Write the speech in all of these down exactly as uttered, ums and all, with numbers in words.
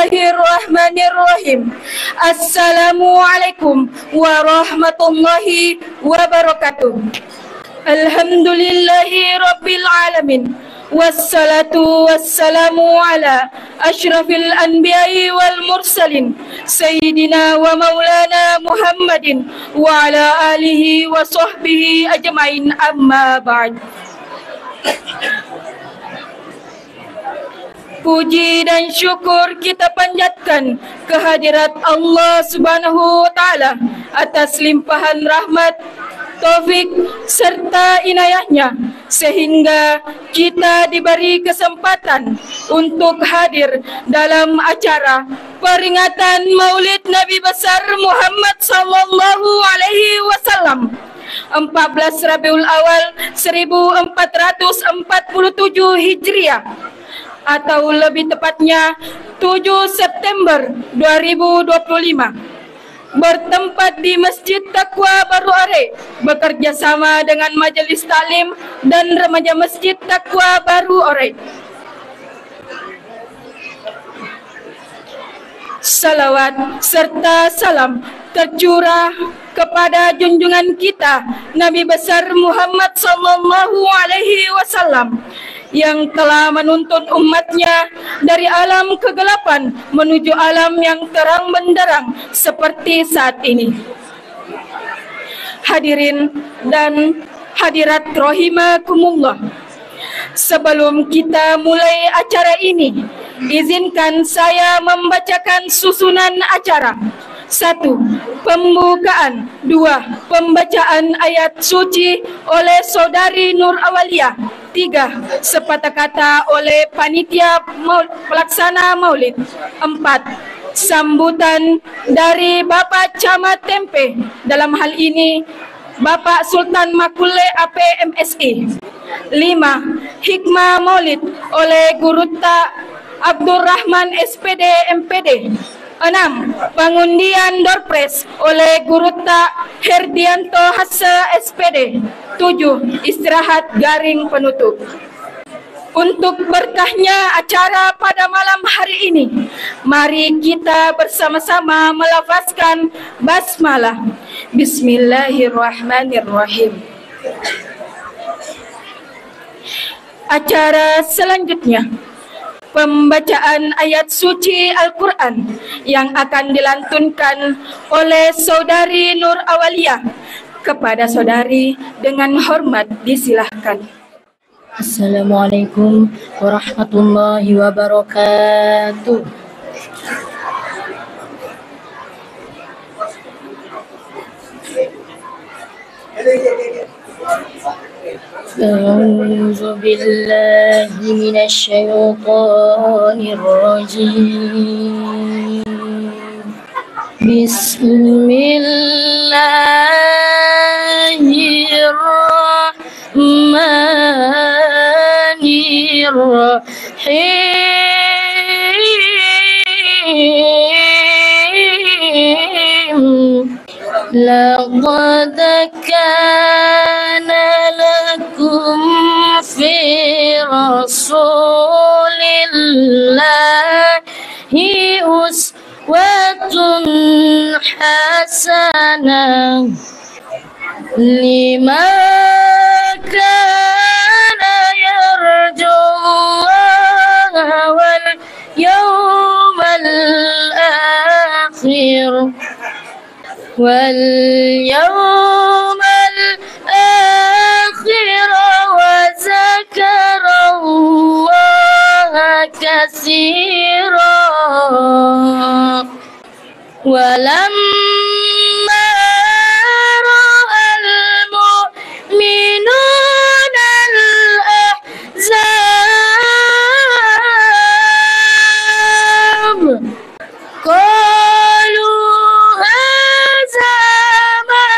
Bismillahirrahmanirrahim. Assalamualaikum warahmatullahi wabarakatuh. Alhamdulillahi rabbil alamin. Wassalatu wassalamu ala asyrafil anbiya'i wal mursalin, sayyidina wa maulana Muhammadin wa ala alihi wa sahbihi ajmain, amma ba'd. Puji dan syukur kita panjatkan kehadirat Allah Subhanahu wa Ta'ala atas limpahan rahmat, taufik, serta inayahnya, sehingga kita diberi kesempatan untuk hadir dalam acara peringatan Maulid Nabi Besar Muhammad sallallahu alaihi wasallam, empat belas Rabiul Awal seribu empat ratus empat puluh tujuh Hijriah, atau lebih tepatnya tujuh September dua ribu dua puluh lima, bertempat di Masjid Taqwa Baru Are, bekerja sama dengan Majelis Taklim dan Remaja Masjid Taqwa Baru Are. Salawat serta salam tercurah kepada junjungan kita, Nabi besar Muhammad sallallahu alaihi wasallam, yang telah menuntun umatnya dari alam kegelapan menuju alam yang terang benderang seperti saat ini. Hadirin dan hadirat rahimakumullah. Sebelum kita mulai acara ini, izinkan saya membacakan susunan acara. Satu, pembukaan. Dua, pembacaan ayat suci oleh Saudari Nur Awalia. Tiga, sepatah kata oleh panitia mau-, pelaksana maulid. Empat, sambutan dari Bapak Camat Tempe. Dalam hal ini, Bapak Sultan Makulle A P M S I. Lima, hikmah maulid oleh Gurutta Abdurrahman S P D M P D. Enam, pengundian door prize oleh Gurutta Herdianto Hasse S P D. Tujuh, istirahat garing penutup. Untuk berkahnya acara pada malam hari ini, mari kita bersama-sama melafazkan basmalah. Bismillahirrahmanirrahim. Acara selanjutnya, pembacaan ayat suci Al-Quran yang akan dilantunkan oleh Saudari Nur Awalia. Kepada saudari, dengan hormat disilahkan. Assalamualaikum warahmatullahi wabarakatuh. أعوذ بالله من الشيطان الرجيم. بسم الله الرحمن الرحيم. لقد كان لكم في رسول الله أسوة حسنة لمن كان يرجو الله واليوم الآخر، واليوم الآخر وذكر الله كثيرا. ولما رأى المؤمنون الأحزاب قالوا هذا ما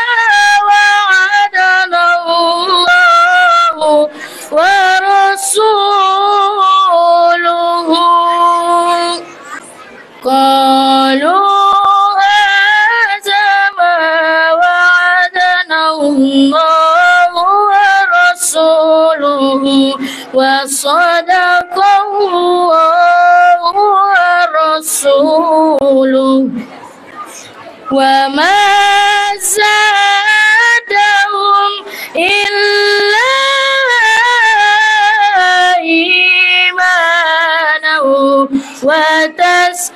وعدنا الله ورسوله. قالوا هذا ما وعدنا الله ورسوله وصدق الله ورسوله. وما زادهم إلا إيمانا وتسليما.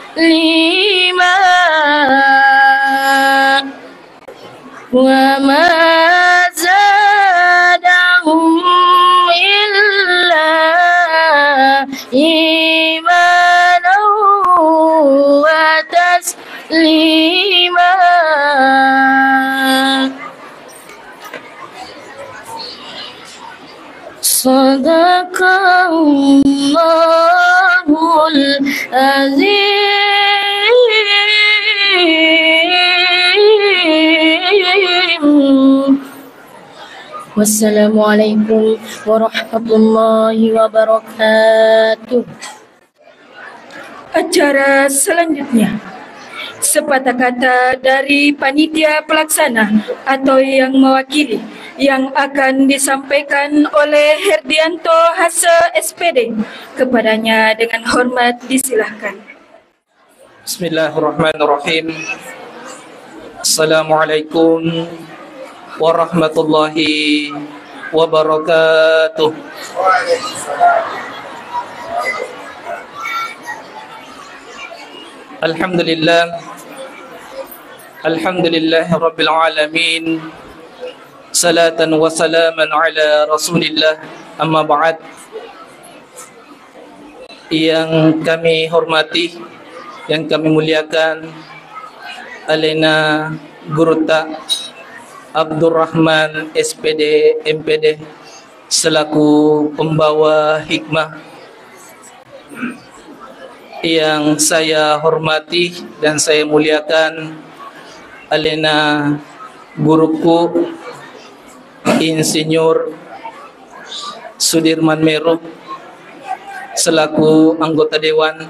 وما زادهم إلا إيمانا وتسليما. صدق الله العظيم. والسلام عليكم ورحمة الله وبركاته. Acara selanjutnya, sepatah kata dari panitia pelaksana atau yang mewakili yang akan disampaikan oleh Herdianto Hase, S P D. Kepadanya dengan hormat disilahkan. Bismillahirrahmanirrahim. Assalamualaikum warahmatullahi wabarakatuh. Alhamdulillah. Alhamdulillah Rabbil Alamin. Salatan wa salaman ala Rasulillah. Amma ba'd. Yang kami hormati, yang kami muliakan, alena Gurutta Abdurrahman, S P D, M P D, selaku pembawa hikmah. Yang saya hormati dan saya muliakan, alena guruku, Insinyur Sudirman Meru, selaku anggota dewan.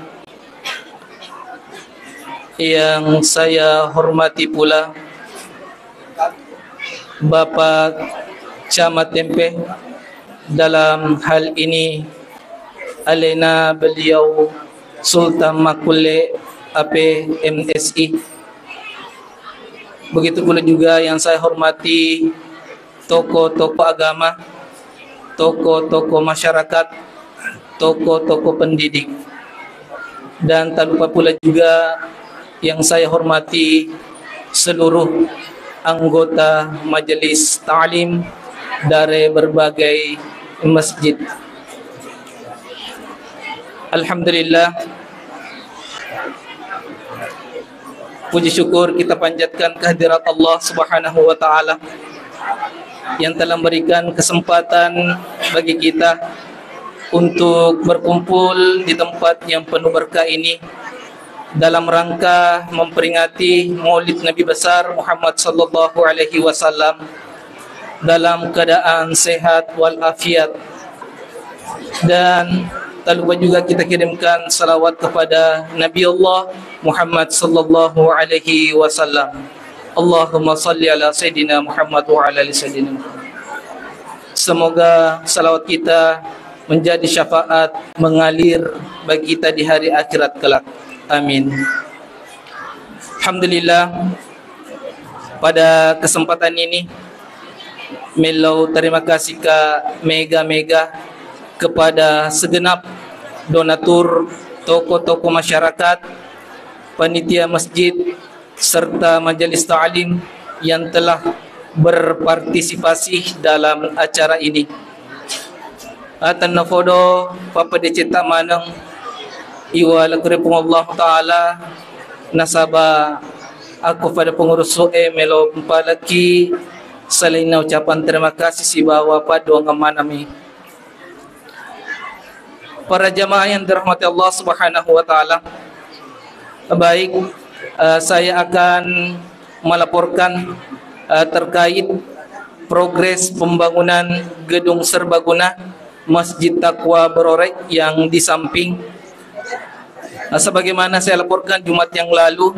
Yang saya hormati pula Bapak Camat Tempe, dalam hal ini alena beliau Sultan Makkulle A P M S I. Begitu pula juga yang saya hormati tokoh-tokoh agama, tokoh-tokoh masyarakat, tokoh-tokoh pendidik. Dan tak lupa pula juga yang saya hormati seluruh anggota Majelis Ta'lim dari berbagai masjid. Alhamdulillah, puji syukur kita panjatkan kehadirat Allah Subhanahu wa Ta'ala yang telah memberikan kesempatan bagi kita untuk berkumpul di tempat yang penuh berkah ini dalam rangka memperingati Maulid Nabi Besar Muhammad sallallahu alaihi wasallam dalam keadaan sehat walafiat. Dan tak lupa juga kita kirimkan salawat kepada Nabi Allah Muhammad sallallahu alaihi wasallam. Allahumma salli ala Sayyidina Muhammad wa ala ali Sayyidina Muhammad. Semoga salawat kita menjadi syafaat mengalir bagi kita di hari akhirat kelak. Amin. Alhamdulillah, pada kesempatan ini, melo terima kasih ka mega-mega kepada segenap donatur, tokoh-tokoh masyarakat, panitia masjid, serta majelis ta'lim yang telah berpartisipasi dalam acara ini. Atanna fodo pappadecetta maneng iwalakure Puang Allah Ta'ala, nasaba akko pada pengurusu e melo mpalaki selainna ucapan terima kasih sibawa paddoangeng manami. Para jamaah yang dirahmati Allah Subhanahu wa Ta'ala, baik, eh, saya akan melaporkan, eh, terkait progres pembangunan gedung serbaguna Masjid Taqwa Bororek yang di samping. Eh, sebagaimana saya laporkan Jumat yang lalu,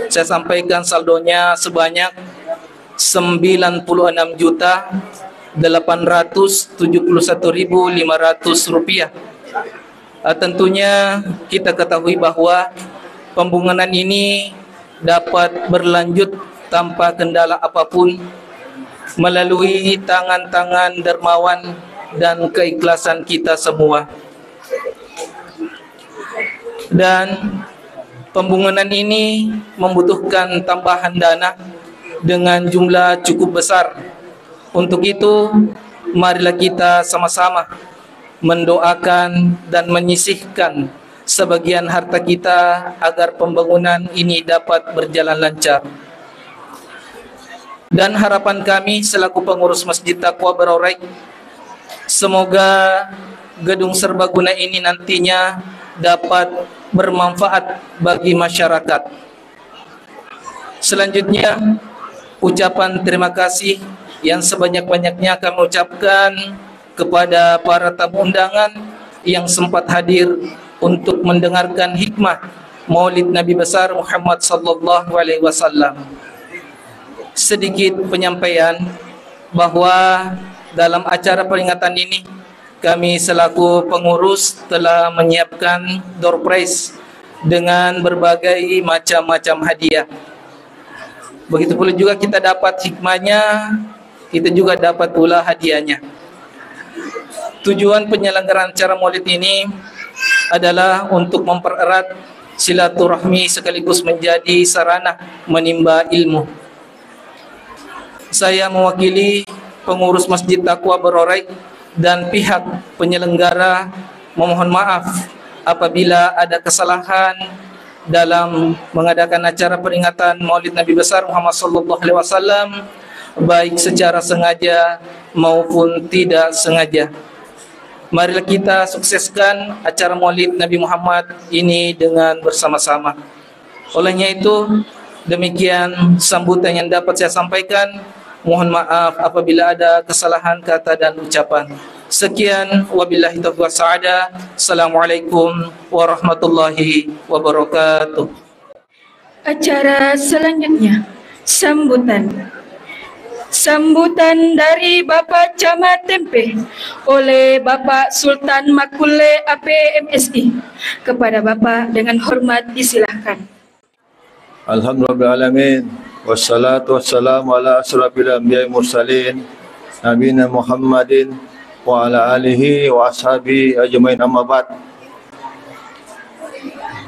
saya sampaikan saldonya sebanyak sembilan puluh enam juta delapan ratus tujuh puluh satu ribu lima ratus rupiah. Eh, tentunya kita ketahui bahwa pembangunan ini dapat berlanjut tanpa kendala apapun melalui tangan-tangan dermawan dan keikhlasan kita semua. Dan pembangunan ini membutuhkan tambahan dana dengan jumlah cukup besar. Untuk itu, marilah kita sama-sama mendoakan dan menyisihkan sebagian harta kita agar pembangunan ini dapat berjalan lancar. Dan harapan kami selaku pengurus Masjid Taqwa Barorai, semoga gedung serbaguna ini nantinya dapat bermanfaat bagi masyarakat. Selanjutnya, ucapan terima kasih yang sebanyak-banyaknya kami ucapkan kepada para tamu undangan yang sempat hadir untuk mendengarkan hikmah Maulid Nabi Besar Muhammad sallallahu alaihi wasallam. Sedikit penyampaian bahwa dalam acara peringatan ini, kami selaku pengurus telah menyiapkan door prize dengan berbagai macam-macam hadiah. Begitu pula juga kita dapat hikmahnya, kita juga dapat pula hadiahnya. Tujuan penyelenggaraan acara Maulid ini adalah untuk mempererat silaturahmi sekaligus menjadi sarana menimba ilmu. Saya mewakili pengurus Masjid Taqwa Barorai dan pihak penyelenggara memohon maaf apabila ada kesalahan dalam mengadakan acara peringatan Maulid Nabi Besar Muhammad sallallahu alaihi wasallam, baik secara sengaja maupun tidak sengaja. Marilah kita sukseskan acara Maulid Nabi Muhammad ini dengan bersama-sama. Olehnya itu, demikian sambutan yang dapat saya sampaikan. Mohon maaf apabila ada kesalahan kata dan ucapan. Sekian, wabillahi taufiq was sa'adah. Assalamualaikum warahmatullahi wabarakatuh. Acara selanjutnya, sambutan. Sambutan dari Bapak Camat Tempe oleh Bapak Sultan Makulle A P M S I. Kepada Bapak dengan hormat disilahkan. Alhamdulillahirabbil alamin. Wassalatu wassalamu ala asyrafil anbiya'i mursalin, nabiyina Muhammadin wa ala alihi wa ashabihi ajmain, amma ba'd.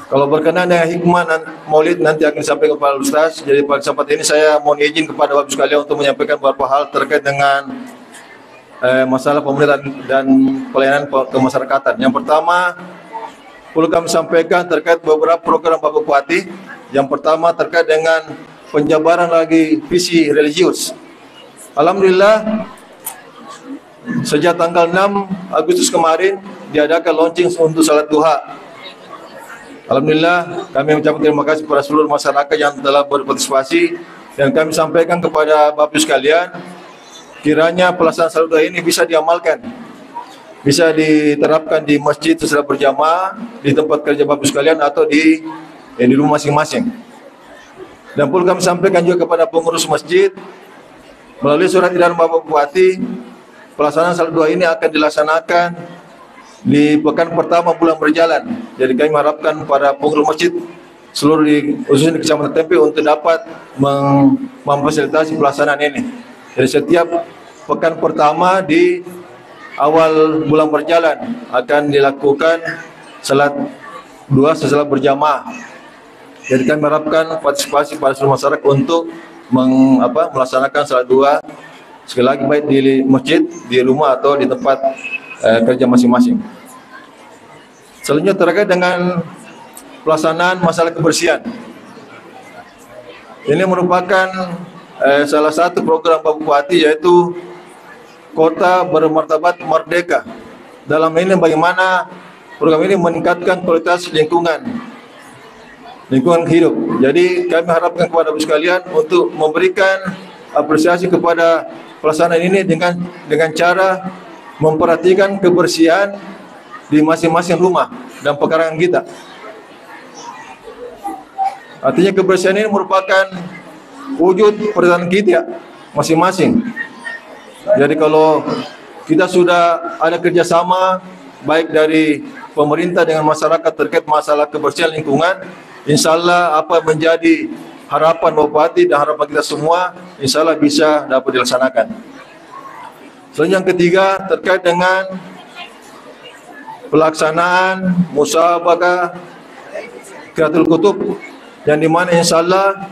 Kalau berkenaan dengan hikmah nan-, Maulid nanti akan disampaikan kepada Ustaz. Jadi pada kesempatan ini saya mohon izin kepada Bapak Ibu sekalian untuk menyampaikan beberapa hal terkait dengan, eh, masalah pemerintahan dan pelayanan pe-, kemasyarakatan. Yang pertama, perlu kami sampaikan terkait beberapa program Bapak Bupati. Yang pertama terkait dengan penjabaran lagi visi religius. Alhamdulillah, sejak tanggal enam Agustus kemarin diadakan launching untuk salat duha. Alhamdulillah, kami mengucapkan terima kasih kepada seluruh masyarakat yang telah berpartisipasi, dan kami sampaikan kepada Bapak Ibu sekalian, kiranya pelaksanaan salat duha ini bisa diamalkan, bisa diterapkan di masjid secara berjamaah, di tempat kerja Bapak Ibu sekalian, atau di, eh, di rumah masing-masing. Dan perlu kami sampaikan juga kepada pengurus masjid, melalui surat edaran Bapak Bupati, pelaksanaan salat duha ini akan dilaksanakan di pekan pertama bulan berjalan. Jadi kami harapkan pada pengurus masjid seluruh di, khususnya di Kecamatan Tempe, untuk dapat meng-, memfasilitasi pelaksanaan ini. Jadi setiap pekan pertama di awal bulan berjalan akan dilakukan salat duha secara berjamaah. Jadi kami harapkan partisipasi pada seluruh masyarakat untuk meng-, apa, melaksanakan salat duha, sekali lagi, baik di masjid, di rumah, atau di tempat, eh, kerja masing-masing. Selanjutnya terkait dengan pelaksanaan masalah kebersihan. Ini merupakan, eh, salah satu program Pak Bupati, yaitu Kota Bermartabat Merdeka. Dalam ini bagaimana program ini meningkatkan kualitas lingkungan, lingkungan hidup. Jadi kami harapkan kepada Bapak sekalian untuk memberikan apresiasi kepada pelaksanaan ini dengan, dengan cara memperhatikan kebersihan di masing-masing rumah dan pekarangan kita. Artinya kebersihan ini merupakan wujud perhatian kita masing-masing. Jadi kalau kita sudah ada kerjasama baik dari pemerintah dengan masyarakat terkait masalah kebersihan lingkungan, insya Allah apa yang menjadi harapan Bupati dan harapan kita semua, insya Allah bisa dapat dilaksanakan. Selanjutnya yang ketiga, terkait dengan pelaksanaan musabaqah Qiraatul Kutub, yang dimana insya Allah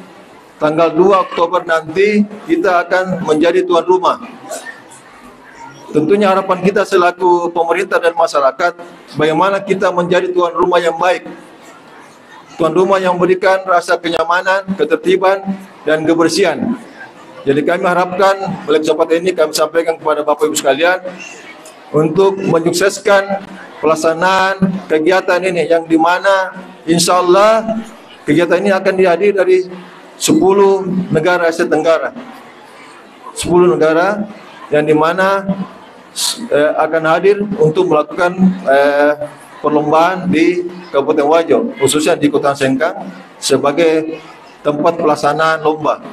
tanggal dua Oktober nanti kita akan menjadi tuan rumah. Tentunya harapan kita selaku pemerintah dan masyarakat, bagaimana kita menjadi tuan rumah yang baik, tuan rumah yang memberikan rasa kenyamanan, ketertiban, dan kebersihan. Jadi kami harapkan, oleh kesempatan ini kami sampaikan kepada Bapak Ibu sekalian, untuk menyukseskan pelaksanaan kegiatan ini, yang dimana insya Allah kegiatan ini akan dihadiri dari sepuluh negara Asia Tenggara. Sepuluh negara yang dimana eh, akan hadir untuk melakukan eh, perlombaan di Kabupaten Wajo, khususnya di Kota Sengkang sebagai tempat pelaksanaan lomba.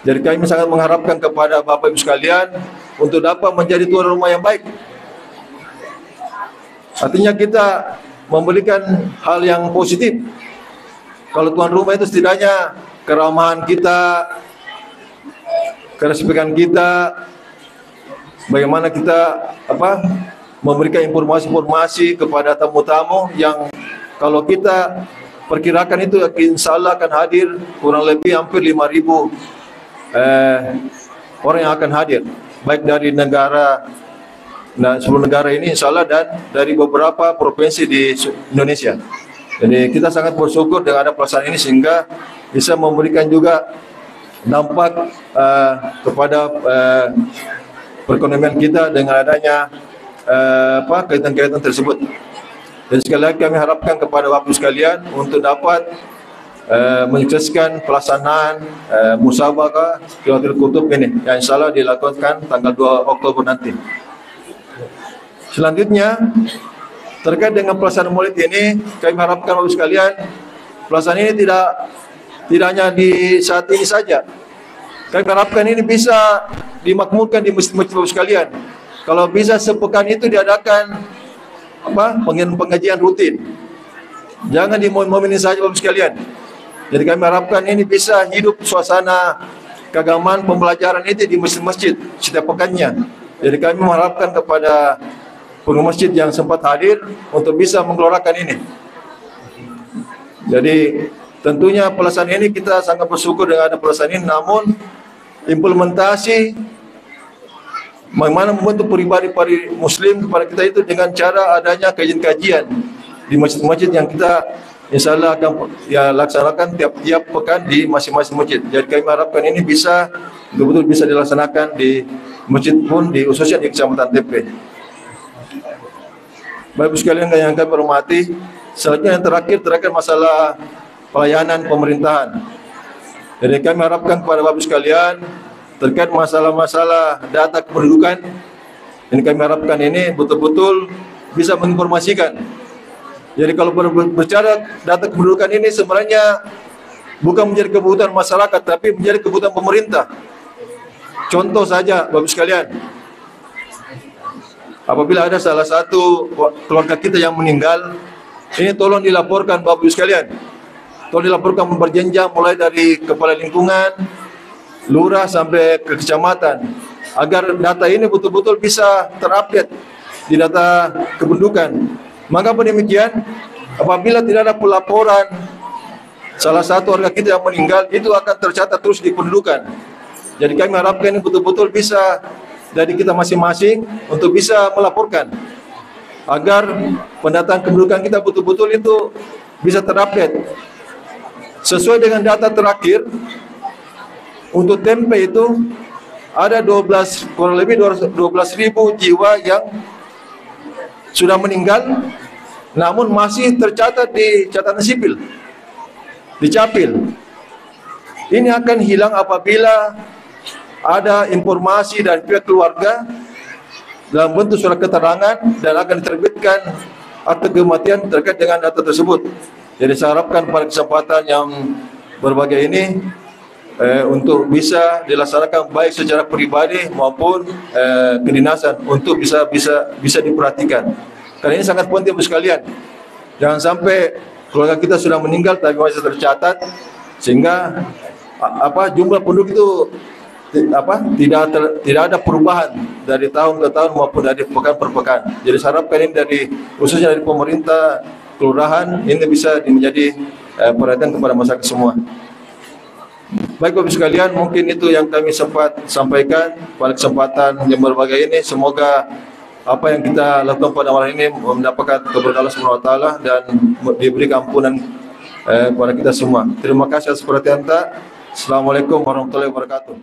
Jadi kami sangat mengharapkan kepada Bapak Ibu sekalian untuk dapat menjadi tuan rumah yang baik. Artinya kita memberikan hal yang positif. Kalau tuan rumah itu setidaknya keramahan kita, kerespekan kita, bagaimana kita apa memberikan informasi-informasi kepada tamu-tamu yang kalau kita perkirakan itu insya Allah akan hadir kurang lebih hampir lima ribu eh, orang yang akan hadir, baik dari negara, nah, sepuluh negara ini insya Allah dan dari beberapa provinsi di Indonesia. Jadi kita sangat bersyukur dengan ada pelaksanaan ini sehingga bisa memberikan juga dampak eh, kepada eh, perekonomian kita dengan adanya eh, apa kegiatan-kegiatan tersebut. Jadi sekali lagi kami harapkan kepada Bapak sekalian untuk dapat eh, menyukseskan pelaksanaan eh, musabaqah Qiraatul Kutub ini yang insya Allah dilakukan tanggal dua Oktober nanti. Selanjutnya, terkait dengan pelaksanaan Maulid ini, kami harapkan Bapak sekalian, pelaksanaan ini tidak tidak hanya di saat ini saja. Kami harapkan ini bisa dimakmurkan di masjid-masjid Bapak sekalian. Kalau bisa sepekan itu diadakan apa pengen pengajian rutin. Jangan di momen-momen ini saja Bapak sekalian. Jadi kami harapkan ini bisa hidup suasana keagamaan pembelajaran itu di masjid-masjid setiap pekannya. Jadi kami mengharapkan kepada pengurus masjid yang sempat hadir untuk bisa menggelorakan ini. Jadi tentunya pelaksanaan ini kita sangat bersyukur dengan ada pelaksanaan ini, namun implementasi bagaimana membentuk pribadi-pribadi muslim kepada kita itu dengan cara adanya kajian-kajian di masjid-masjid yang kita insya Allah akan ya laksanakan tiap-tiap pekan di masing-masing masjid. Jadi kami harapkan ini bisa betul-betul bisa dilaksanakan di masjid pun di khususnya di Kecamatan Tempe. Bapak Ibu sekalian yang kami hormati, selanjutnya yang terakhir terkait masalah pelayanan pemerintahan. Jadi kami harapkan kepada Bapak Ibu sekalian terkait masalah-masalah data kependudukan, ini kami harapkan ini betul-betul bisa menginformasikan. Jadi kalau ber- ber- berbicara data kependudukan ini sebenarnya bukan menjadi kebutuhan masyarakat, tapi menjadi kebutuhan pemerintah. Contoh saja, Bapak Ibu sekalian, apabila ada salah satu keluarga kita yang meninggal, ini tolong dilaporkan Bapak Ibu sekalian. Tolong dilaporkan berjenjang mulai dari kepala lingkungan, lurah sampai ke kecamatan, agar data ini betul-betul bisa terupdate di data kependudukan. Maka demikian, apabila tidak ada pelaporan salah satu warga kita yang meninggal, itu akan tercatat terus di kependudukan. Jadi kami harapkan ini betul-betul bisa dari kita masing-masing untuk bisa melaporkan agar pendataan kependudukan kita betul-betul itu bisa terupdate. Sesuai dengan data terakhir, untuk Tempe itu ada dua belas, kurang lebih dua belas ribu jiwa yang sudah meninggal, namun masih tercatat di catatan sipil, di Capil. Ini akan hilang apabila ada informasi dari pihak keluarga dalam bentuk surat keterangan dan akan diterbitkan akte kematian terkait dengan data tersebut. Jadi saya harapkan pada kesempatan yang berbahagia ini eh, untuk bisa dilaksanakan baik secara pribadi maupun eh, kedinasan untuk bisa bisa bisa diperhatikan. Karena ini sangat penting Bapak sekalian. Jangan sampai keluarga kita sudah meninggal tapi masih tercatat Sehingga a-, apa, jumlah penduduk itu ti-, apa, tidak ter-, tidak ada perubahan dari tahun ke tahun maupun dari pekan per pekan. Jadi saya harapkan ini dari, khususnya dari pemerintah kelurahan, ini bisa di-, menjadi, eh, perhatian kepada masyarakat semua. Baik, Bapak Ibu sekalian, mungkin itu yang kami sempat sampaikan pada kesempatan yang berbahagia ini. Semoga apa yang kita lakukan pada malam ini mendapatkan keberkahan Allah Subhanahu wa Taala dan diberi keampunan, eh, kepada kita semua. Terima kasih atas perhatian ta. Assalamualaikum warahmatullahi wabarakatuh.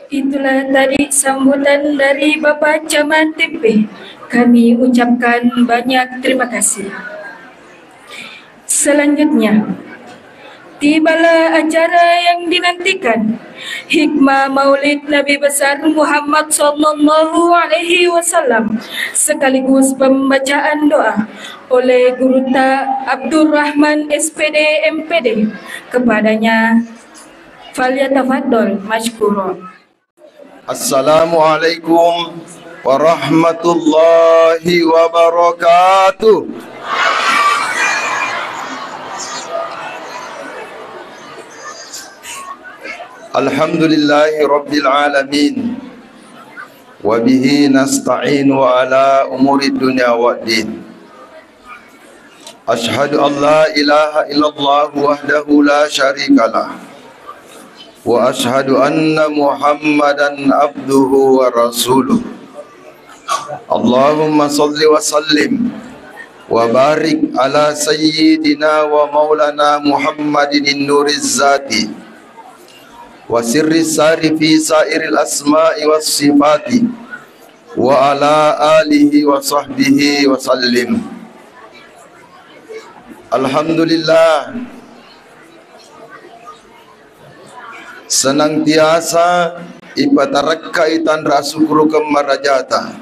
Itulah tadi sambutan dari Bapak Camat Tempe. Kami ucapkan banyak terima kasih. Selanjutnya, tibalah acara yang dinantikan, Hikmah Maulid Nabi Besar Muhammad Sallallahu Alaihi Wasallam, sekaligus pembacaan doa oleh Guru Ta Abdurrahman, S P D, M P D. Kepadanya, falyatafaddal masykuron. Assalamualaikum warahmatullahi wabarakatuh. Alhamdulillahi rabbil alamin. Wa bihi nasta'inu ala umuri dunya waddin. Asyhadu an la ilaha illallah wahdahu la syarika lah. Wa asyhadu anna Muhammadan abduhu wa rasuluh. Allahumma salli wa sallim wa barik ala sayyidina wa maulana Muhammadin nuriz zati wa sirri sari fi sairil asma'i was sifati wa ala alihi wa sahbihi wa sallim. Alhamdulillah, senantiasa ipatarakkai tanra asukurukeng marajata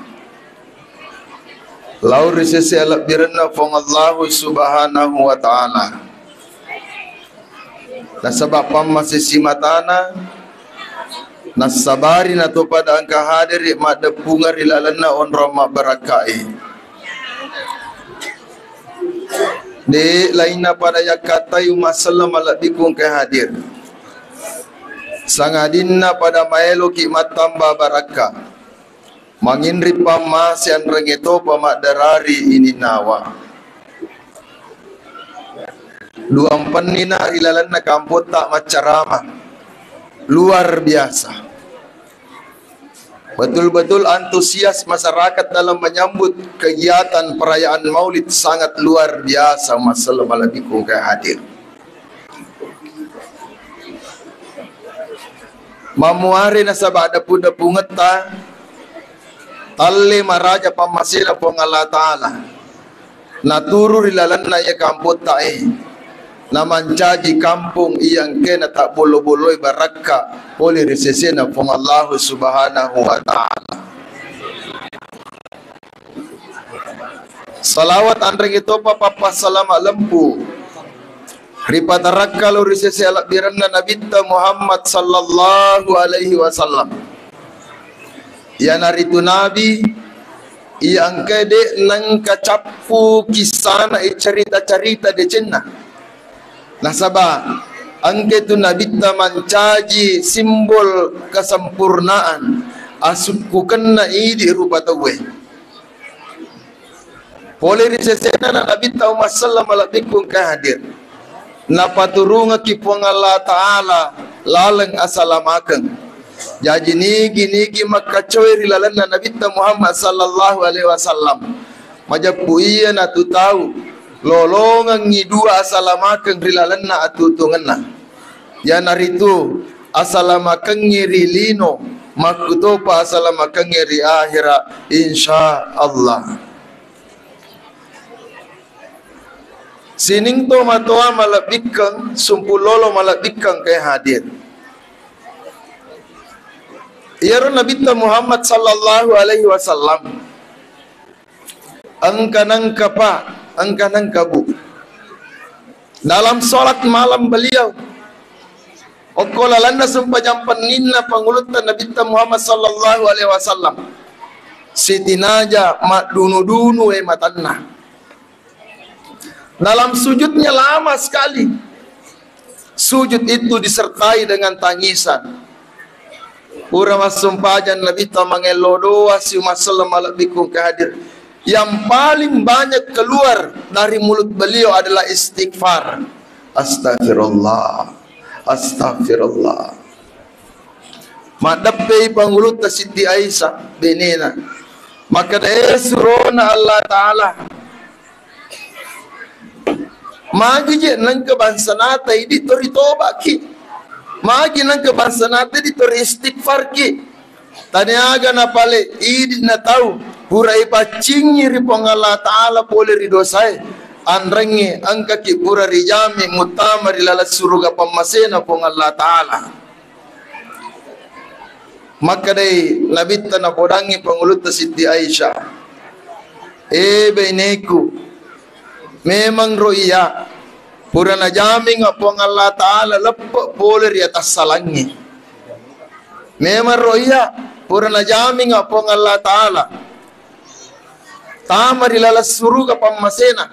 lao ri sese alebbirenna Puang Allahu Subhanahu wa Ta'ala. Nasaba pammasesi matana, nassabari natopada engka hadiri maddeppungeng ri lalenna onrong mabbarakkae. De lainna pada yakkattai umma selleng malebbiku engka hadir. Sangadinna pada maeloki mattamba barakka. Manginri pammase anrengnge topa maddarari ininnawa. Duampennina ri lalenna kampotta maccarama. Luar biasa. Betul-betul antusias masyarakat dalam menyambut kegiatan perayaan Maulid sangat luar biasa. Masalah malebbiku engka hadir. Mammuare nasaba deppu-deppungetta talle maraja pammasena Puang Allah Ta'ala. Naturu ri lalenna iya kampotta e, namancaji kampong iya engkae natabbollo-bolloi barakka pole ri sesena Puang Allahu Subhanahu wa Ta'ala. Salawat anrenge topa pappassalama lempu ripatarakka lao ri sese alebbirenna Nabitta Muhammad sallallahu alaihi wasallam. Iyanaritu Nabi iya engkae de nengka cappu kissana, eh, carita-carita decenna. Nasaba engka tu Nabitta mancaji simbol kesempurnaan, asukkukenna idi rupa tauwe. Pole ri sesena na Nabitta Muhammad sallallahu alaihi wasallam malebbiku engka hadir. Napaturungekki Puang Allah Ta'ala laleng asalamakeng. Jaji nigi-nigi makkacoe ri lalenna Nabitta Muhammad sallallahu alaihi wasallam, majeppu iya natu tau lolongengngi dua asalamakeng ri lalenna atutungenna. Iyanaritu asalamakengngi ri lino, makkutopa asalamakengngi ri ahera, insya Allah. Sining to matoa malebbikkeng, sumpulolo malebbikkeng ke hadir. Iyaro Nabitta Muhammad sallallahu alaihi wasallam engka nengka pa, engka nengka bu. Dalam sholat malam beliau, okko lalenna sempajang penninna pangulutta Nabitta Muhammad sallallahu alaihi wasallam, sitinaja maddunu-dunu e matanna. Dalam sujudnya lama sekali. Sujud itu disertai dengan tangisan. Pura massumpajang Nabitta mangello doa si umat selleng malebbiku engka hadir. Yang paling banyak keluar dari mulut beliau adalah istighfar. Astagfirullah. Astagfirullah. Maddeppei pangulutta Siti Aisyah benena. Makkeda, "Eh, surona Allah Ta'ala. Magi je nengka bangsanata idi tori tobaki. Magi nengka bangsanata idi tori istighfarki. Taniaga napale idi na tau pura ipaccingi ri Puang Allah Ta'ala pole ri dosae. Anrengnge engkaki pura rijami muttama ri laleng suruga pammasena Puang Allah Ta'ala." Makkedai Nabitta napodangngi pangulutta Siti Aisyah, "Eh, baineku, memang ro iya, pura najaminga Puang Allah Ta'ala leppe pole ri atassalangnge. Memang ro iya, pura najaminga Puang Allah Ta'ala tama ri laleng suruga pammasena.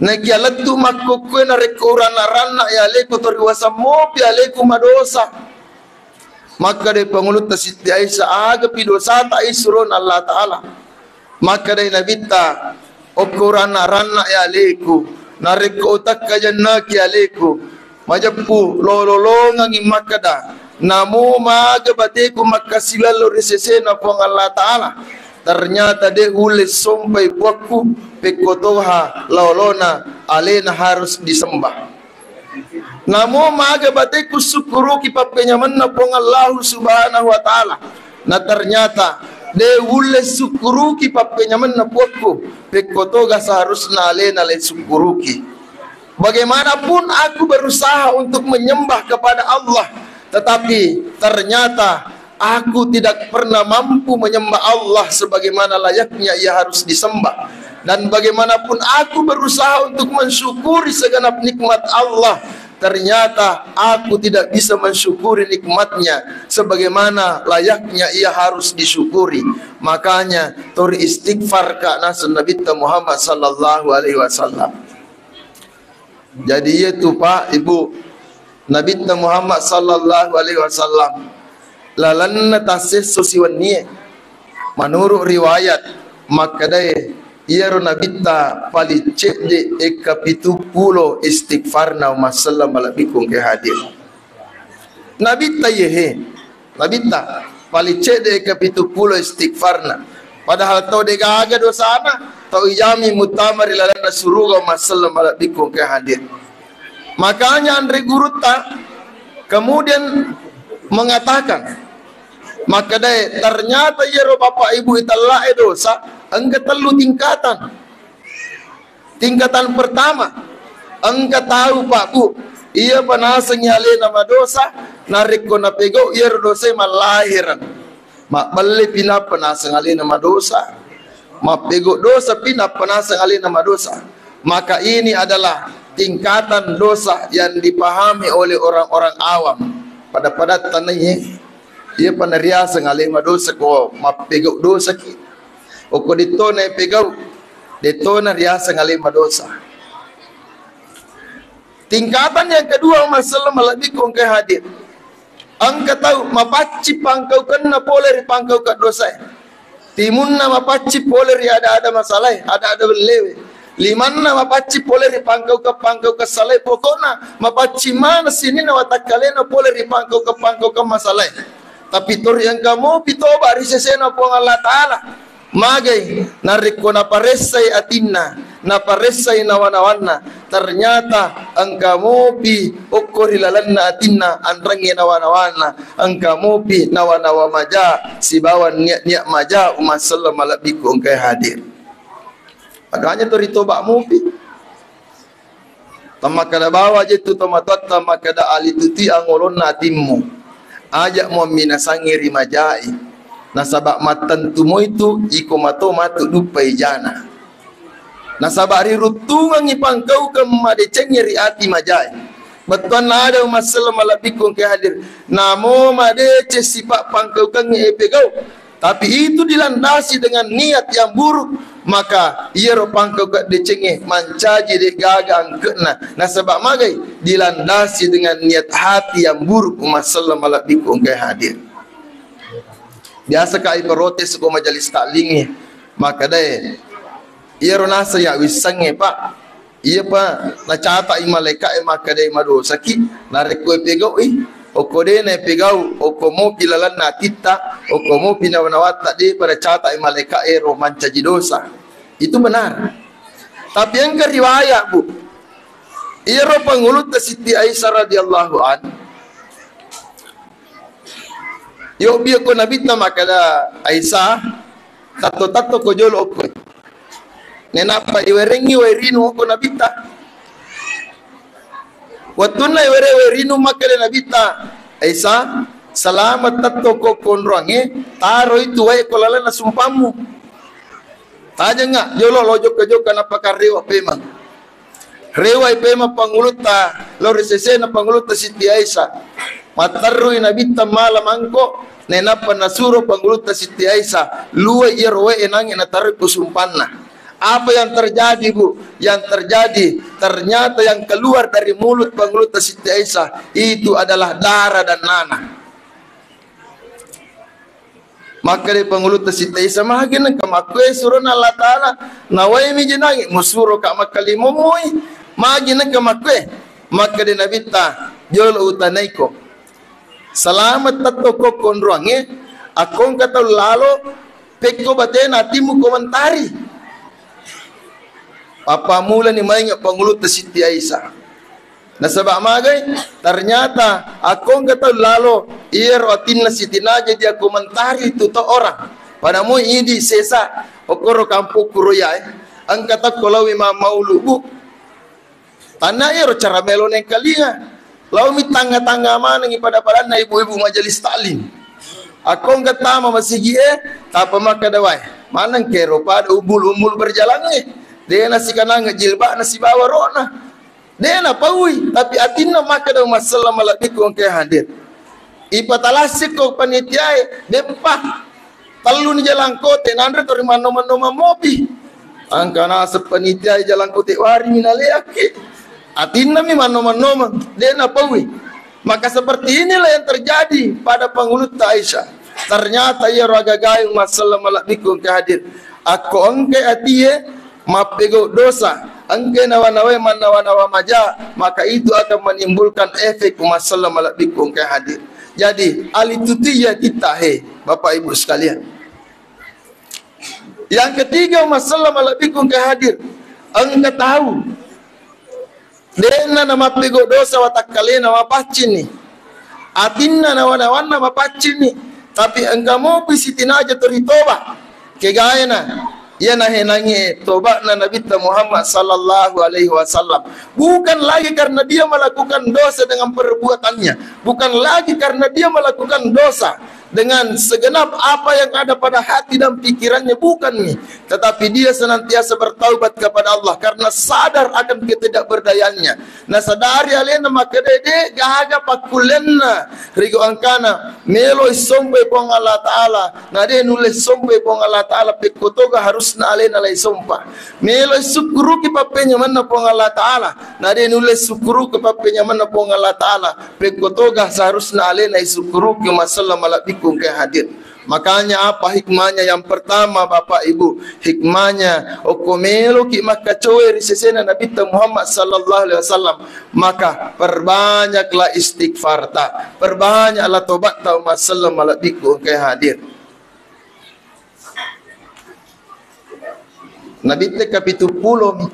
Nakia lettu makkukkue narekko uranna-ranna ya aleku toriwasang mopi aleku madosa." Makkeda pangulutta Siti Aisyah, "Agapi dosata isurona Allah Ta'ala?" Makkedai Nabitta, "Okko uranna-ranna ya aleku, narekko utakka jennaki aleku, majeppu lololongangi makkeda, namo maga bateku makkasiwiang lao ri sesena Puang Allah Ta'ala. Ternyata de ulle sompai puakku, pekko toha laolona alena harus disembah. Namo maga bateku sukkuruki pappenyamenna Puang Allahu Subhanahu wa Ta'ala. Na ternyata de ulle sukkuruki pappenyamenna puakku, pekko toga seharusna alena le sukkuruki. Bagaimanapun aku berusaha untuk menyembah kepada Allah, tetapi ternyata aku tidak pernah mampu menyembah Allah sebagaimana layaknya Ia harus disembah. Dan bagaimanapun aku berusaha untuk mensyukuri segenap nikmat Allah, ternyata aku tidak bisa mensyukuri nikmatnya sebagaimana layaknya Ia harus disyukuri." Makanya, tori istighfar ka naseng Nabitta Muhammad sallallahu alaihi wasallam. Jadi, iya tu, Pak, Ibu, Nabitta Muhammad sallallahu alaihi wasallam lalenna tassesso siwennie. Menurut riwayat, makkedae, iyaro Nabitta paling cedde ekka pitu pulo istighfarna, umat selleng malebbiku engkae hadir. Nabitta iyehe, Nabitta paling cedde ekka pitu pulo istighfarna. Padahal tau degaga dosana, tau ijami muttama ri lalenna suruga, umat selleng malebbiku engkae hadir. Makanya anre gurutta kemudian mengatakan, makkedae, ternyata iyaro Bapak Ibu itellae dosa engka tellu tingkatan. Tingkatan pertama, engka tau, Pak, Bu, iyapa nasengngi alena madosa, narekko napegau iyaro dosae mallahireng. Mabbellepi nappa naseng alena madosa. Mappegau dosapi nappa naseng alena madosa. Maka ini adalah tingkatan dosa yang dipahami oleh orang-orang awam. Pada-padatta naiye, iyapa nariaseng ale madosa ko mappegau dosaki. Okko dettona ipegau, dettona riaseng ale madosa. Tingkatan yang kedua, umat selleng malebbiku engkae hadir. Engka tau mapacci pangkaukenna pole ri pangkaukeng dosae. Timunna mapacci pole ri ada-ada masalae, ada-ada bellewe. Limanna mapacci pole ri pangkaukeng-pangkaukeng salae. Pokokna mapacci maneng sininna watakkalena pole ri pangkaukeng-pangkaukeng masalae. Tapi tori engka mopi toba ri sesena Puang Allah Ta'ala. Magai narekko naparessai atinna, naparessai nawa-nawanna, ternyata engka mopi okko ri lalenna atinna anrengnge nawa-nawanna, engka mopi nawa-nawa maja sibawa niat-niat maja, umat selleng malebbiku engkae hadir. Makanya tori toba mopi. Tammakkeda bawa je tu tomatoatta makkeda, "Alituti angolonna atimmu. Aja muamminasangi ri majai. Nasaba mattentu moi tu iko mato matu duppai jana." Nasaba riruttungengngi pangkaukeng madecengnge ri ati majai. Bettuanna ada, umat selleng malebbiku engkae hadir. Namo madeceng sipa pangkaukengnge epegau. Tapi itu dilandasi dengan niat yang buruk, maka iyaro pangkau keddecengnge mancaji de' gaga angke'na. Nasaba' magai? Dilandasi dengan niat hati yang buruk, umma selleng malebbiku engkae hadir. Biasa ka iprotes ko majelis taklingnge, makkedae, iyaro naseng ya wissengnge, Pak. Iyapa nacata'i malaeka'e makkedae madosaki, narekko ipegau'i, okko de'na ipegau, okko mopi lalenna atitta, okko mopi nawa-nawatta, de'pa nacata'i malaeka'e ro mancaji dosa. Itu benar. Tapi engka riwayat, Bu. Iyaro pangulutta Siti Aisyah radhiyallahu an, Yobbi okko Nabitta makkeda, "Aisyah, tatto-tatto ko jolo okko." Nainappa iwerengngi wae rinung okko Nabitta. Wettunna iwere wae rinung, makkeda Nabitta, "Aisyah, salama' tatto ko konroangnge, taroi tu wae ko lalenna sumpammu." Tajengnga jolo lo jokka-jokka nappa karrewa pemeng. Rewai pemeng pangulutta lao ri sesena pangulutta Siti Aisyah. Matterrui Nabitta mala mangko, nainappa nasuro pangulutta Siti Aisyah luwai iyaro wae nangnge nataroi ko sumpanna. Apa yang terjadi, Bu? Yang terjadi, ternyata yang keluar dari mulut pangulutta Siti Aisyah itu adalah darah dan nanah. Makkeda pangulutta Siti Aisyah, "Magi nengka makkue surona Allah Ta'ala? Nawaimi jenangi, musuroka makkalimomoi. Magi nengka makkue?" Makkeda Nabitta, "Jolo utanaiko. Salama' tatto ko konroangnge, akko engka tau lalo, pekko batena atimmu ko mentari." Pappamulani mainge pangulutta Siti Aisyah. Nasaba' magai? Ternyata akko engka tau lalo, iyaro atinna sitinaja dia ko mentari tu to orang. Pada moi idi sesa, okkoro kampokku royae, engka tau ko laowi mammaulu, Bu. Tanna iyaro cara melo nengkalinga. Laomi tangnga-tangnga manengngi pada-padanna ibu-ibu majelis taklim. Akko engka tama masigi'e, tappa makkeda wae, "Maneng kero pada umbul-umbul berjalangnge. De' nasikanangnge jilba'na sibawa ro'na." De' napaui, tapi atinna makkeda, umma selleng malebbiku engkae hadir. Ipatallassikko panitiae, beppa. Telluni jalangkote, nanre tori mannomeng-nomeng mopi. Engka naseng panitiae jalangkote warimi naleakki. Atinnami mannomeng-nomeng, de' napaui. Maka seperti inilah yang terjadi pada pangulutta Aisyah. Ternyata iyaro agagae, umma selleng malebbiku engkae hadir. Akko engkai atie, mappegau dosa, engkai nawa-nawae mannawa-nawa maja, maka itu akan menimbulkan efek, umma selleng malebbiku engkae hadir. Jadi, alitutuiya titta, he, Bapak Ibu sekalian. Yang ketiga, umma selleng malebbiku engkae hadir, engka tau de'na namappegau dosa watakkalena, mapaccinni. Atinna nawa-nawanna mapaccinni. Tapi engka mopi sitinaja to ritoba. Kegaena, iya nahenangngi toba'na Nabitta Muhammad sallallahu alaihi wasallam. Bukan lagi karena dia melakukan dosa dengan perbuatannya. Bukan lagi karena dia melakukan dosa dengan segenap apa yang ada pada hati dan pikirannya, bukan nih. Tetapi dia senantiasa bertaubat kepada Allah karena sadar akan ketidakberdayaannya. Nasadari alena makkeda de' gaga pakkullenna, rigo engkana meloi sompai Puang Allah Ta'ala, na de' nulle sompai Puang Allah Ta'ala, pekko toga harusna alena lai sompa. Meloi sukkuruki pappenyamenna Puang Allah Ta'ala, na de' nulle sukkuruki pappenyamenna Puang Allah Ta'ala, pekko toga seharusna alena isukkuruki, umma selleng malebbiku engkae hadir. Makanya apa hikmahnya? Yang pertama, Bapak Ibu, hikmahnya, okko meloki makkacoe ri sesena Nabitta Muhammad sallallahu alaihi wasallam, maka perbanyaklah istighfarta, perbanyaklah tobatta, umma selleng malebbiku engkae hadir. Nabitte kapituppulo mi.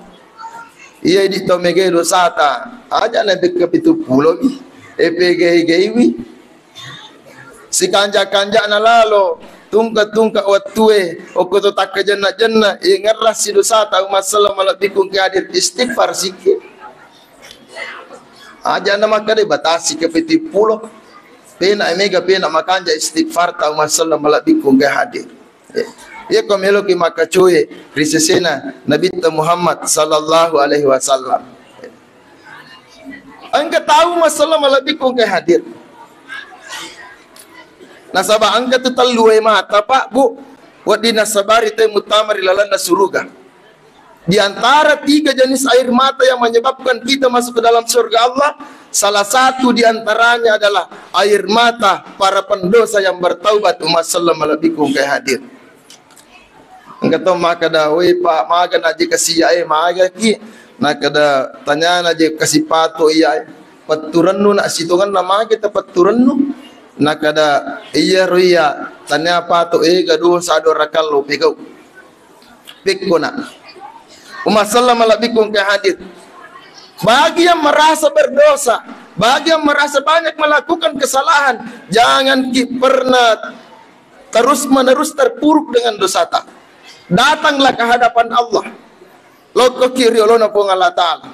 Iya idi' tau megai dosata. Aja' nabitte kapituppulo mi. Epegei-geiwi. Sikanja'-kanja'na lalo, tungka-tungka wettue, okko to takkajenna-jenna, iyangngerrassi dosata, umma selleng malebbiku engkae hadir, istighfar sikki. Aja' na makkeda batasi kapituppulo. Pena mega, pena makanja' istighfarta, umma selleng malebbiku engkae hadir. Iya ko meloki makkacoe ri sesena Nabitta Muhammad sallallahu alaihi wasallam. Engka tau, umma selleng malebbiku engkae hadir. Nasaba engka tu tellu air mata, Pak, Bu, wedding nasabari tau muttama ri lalenna suruga. Di antara tiga jenis air mata yang menyebabkan kita masuk ke dalam surga Allah, salah satu di antaranya adalah air mata para pendosa yang bertaubat. Umma selleng malebbiku engkae hadir. Engka to makkeda, "Woi, Pak, maga naje kasiae, maga ki?" Nakkeda, "Tanyana je kasipato iyae. Petturennu nak sitongenna mage tapetturennu?" Nakkeda, "Iyaro iya, tania pato ega dosa dorakallo pegau." Pekkona. Umma selleng malebbiku engkae hadir. Bagi yang merasa berdosa, bagi yang merasa banyak melakukan kesalahan, jangan ki pernah terus-menerus terpuruk dengan dosata. Datanglah ke hadapan Allah. Lokkoki ri olona Puang Allah Ta'ala.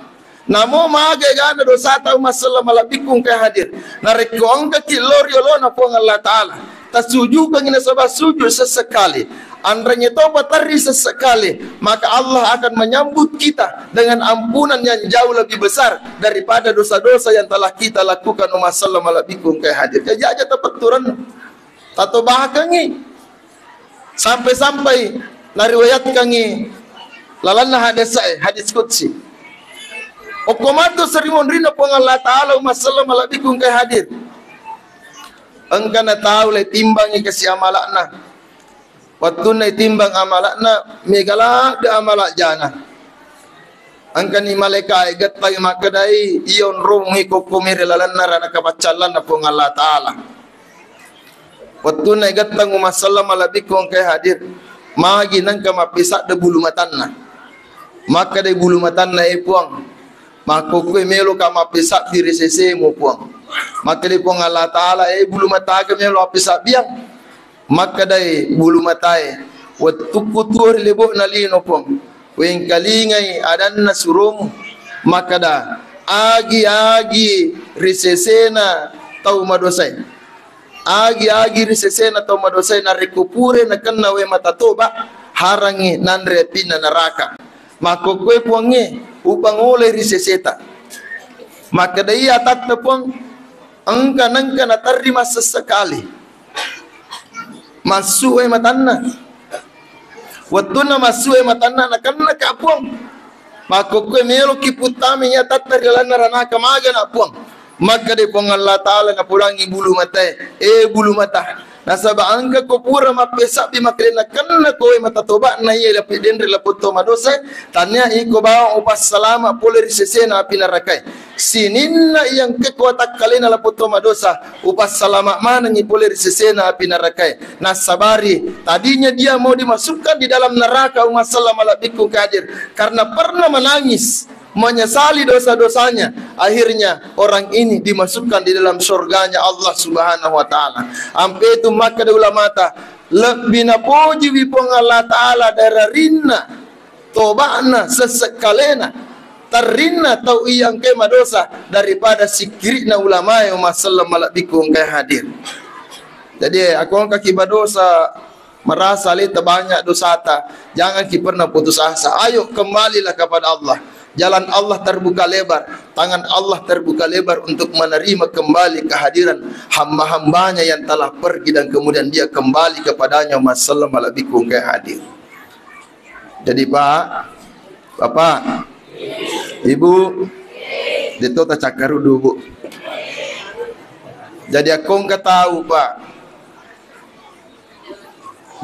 Namo maga egana dosata, umma selleng malebbiku engkae hadir. Narekko engkaki lo ri olona Puang Allah Ta'ala, tasujukangi nasaba sujud sesekali, anrengngi toba terri sesekali, maka Allah akan menyambut kita dengan ampunan yang jauh lebih besar daripada dosa-dosa yang telah kita lakukan, umma selleng malebbiku engkae hadir. Jaji aja tapetturennu. Tatobakengngi. Sampai-sampai nariwayatkangngi lalenna hadis sahih, hadis qudsi. Okko matu seri monrinna Puang Allah Ta'ala, umma selleng malebbiku engkae hadir. Engkana tau le timbangi kasi amalakna. Wettunna itimbang amalakna, mega ladde amala jana. Engkani malaikae gettai makkedai, "Iya onrong iko kumi ri lalenna ranaka paccallanna Puang Allah Ta'ala." Wettunna igettang, umma selleng malebbiku engkae hadir, magi nengka mappesadde bulu matanna. Makkedai bulu matanna, "E Puang, makkukkue meloka mappesabbi ri sesemu, Puang." Makkedai Puang Allah Ta'ala, "E bulu mataga melo appesabbiang?" Makkedai bulu matae, "Wettukku tuo ri lebo'na lino, Puang, wengkalingai adanna suromu makkeda, agi-agi ri sesena tau madosae. Agi-agi ri sesena tau madosae, narekko pura nakenna wae mata toba, harangngi nanre apinna naraka. Makkokkoe Puangnge, upangolai ri seseta." Makkeda, "Iya atatta, Puang, engka nengka naterri massessekali." Massu wae matanna. Wettunna massu wae matanna, nakennaka Puang. Makkokkoe meloki puttama iya atatta ri lalenna ranaka, magana Puang. Makkeda Puang Allah Ta'ala napodangngi bulu matae, "E bulu mata, nasaba engka ko pura mappesabbi makkeda nakennako wae mata toba'na iya lappi denre lapotto madosae, tania iko bawang upassalama pole ri sesena api narakae. Sininna iya engka ko watakkalena lapotto madosa, upassalama manengngi pole ri sesena api narakae. Nassabari, tadinya dia mau dimasukkan di dalam neraka, umma selleng malebbiku engkae hadir, karena pernah menangis, menyesali dosa-dosanya. Akhirnya orang ini dimasukkan di dalam surganya Allah Subhanahu wa Ta'ala." Ampe tu makkeda ulamata, lebbi napojiwi Puang Allah Ta'ala dararinna toba'na sessekkalena, terrinna tau iya engkae madosa daripada sikkiri'na ulamae, umma selleng malebbiku engkae hadir. Jadi, akko engkaki badosa, merasa aleta banyak dosata, jangan ki pernah putus asa. Ayo kembalilah kepada Allah. Jalan Allah terbuka lebar, tangan Allah terbuka lebar untuk menerima kembali kehadiran hamba-hambanya yang telah pergi dan kemudian dia kembali kepadanya, umma selleng malebbiku engkae hadir. Jadi, Pak, Bapak, Ibu, deto tacakkaruddu, Bu. Jadi, akko engka tau, Pak,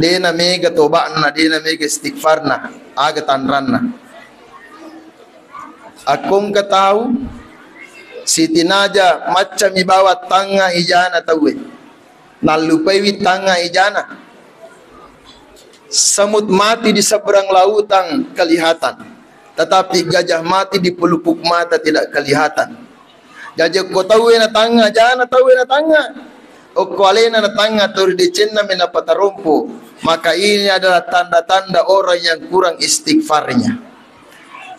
de namega toba'na, de namega istighfarna, aga tanranna? Akko engka tau sitinaja maccami bawang tangnga ijana tauwe, nallupaiwi tangnga ijana. Semut mati di seberang lautan kelihatan, tetapi gajah mati di pelupuk mata tidak kelihatan. Jaji okko tauwe natangnga jana, tauwe natangnga. Okko alena natangnga, to ri decenna menappa tarompo. Maka ini adalah tanda-tanda orang yang kurang istighfarnya.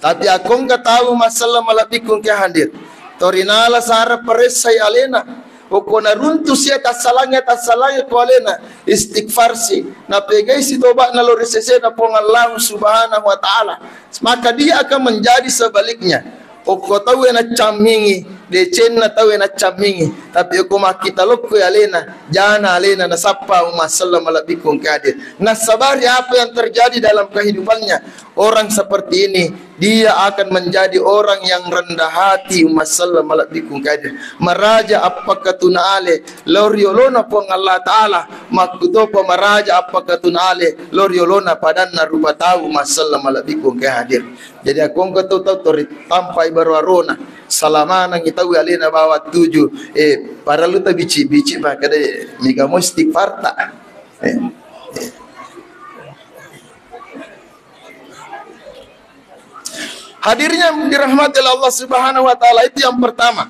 Tapi akko engka tau, umma selleng malebbiku engkae hadir, to rinala sara paressai alena. Okko naruntusi tassalangnge, tassalangnge ko alena, istighfarsi, napegaisi toba'na lao ri sesena Puang Allah Subhanahu wa Ta'ala. Maka dia akan menjadi sebaliknya. Okko tauwe naccammingi, decenna tauwe naccammingi, tapi okko makkita lokko alena, jana alena nasappa umma selleng malebbiku engka hadir. Nasabari apa yang terjadi dalam kehidupannya. Orang seperti ini, dia akan menjadi orang yang rendah hati, umma selleng malebbiku engka hadir. Maraja appakatuna ale lao ri olona Puang Allah Ta'ala, makkutopa maraja appakatuna ale lao ri olona padanna rupa tau, umma selleng malebbiku engka hadir. Jadi, akko engka tau-tau tori tampai baro arona, salamanengi tau alena bawang tuju, eh, parellu tabici-bici, makkeda mega mo istighfarta. Eh, eh. Hadirnya dirahmati oleh Allah Subhanahu wa Ta'ala, itu yang pertama.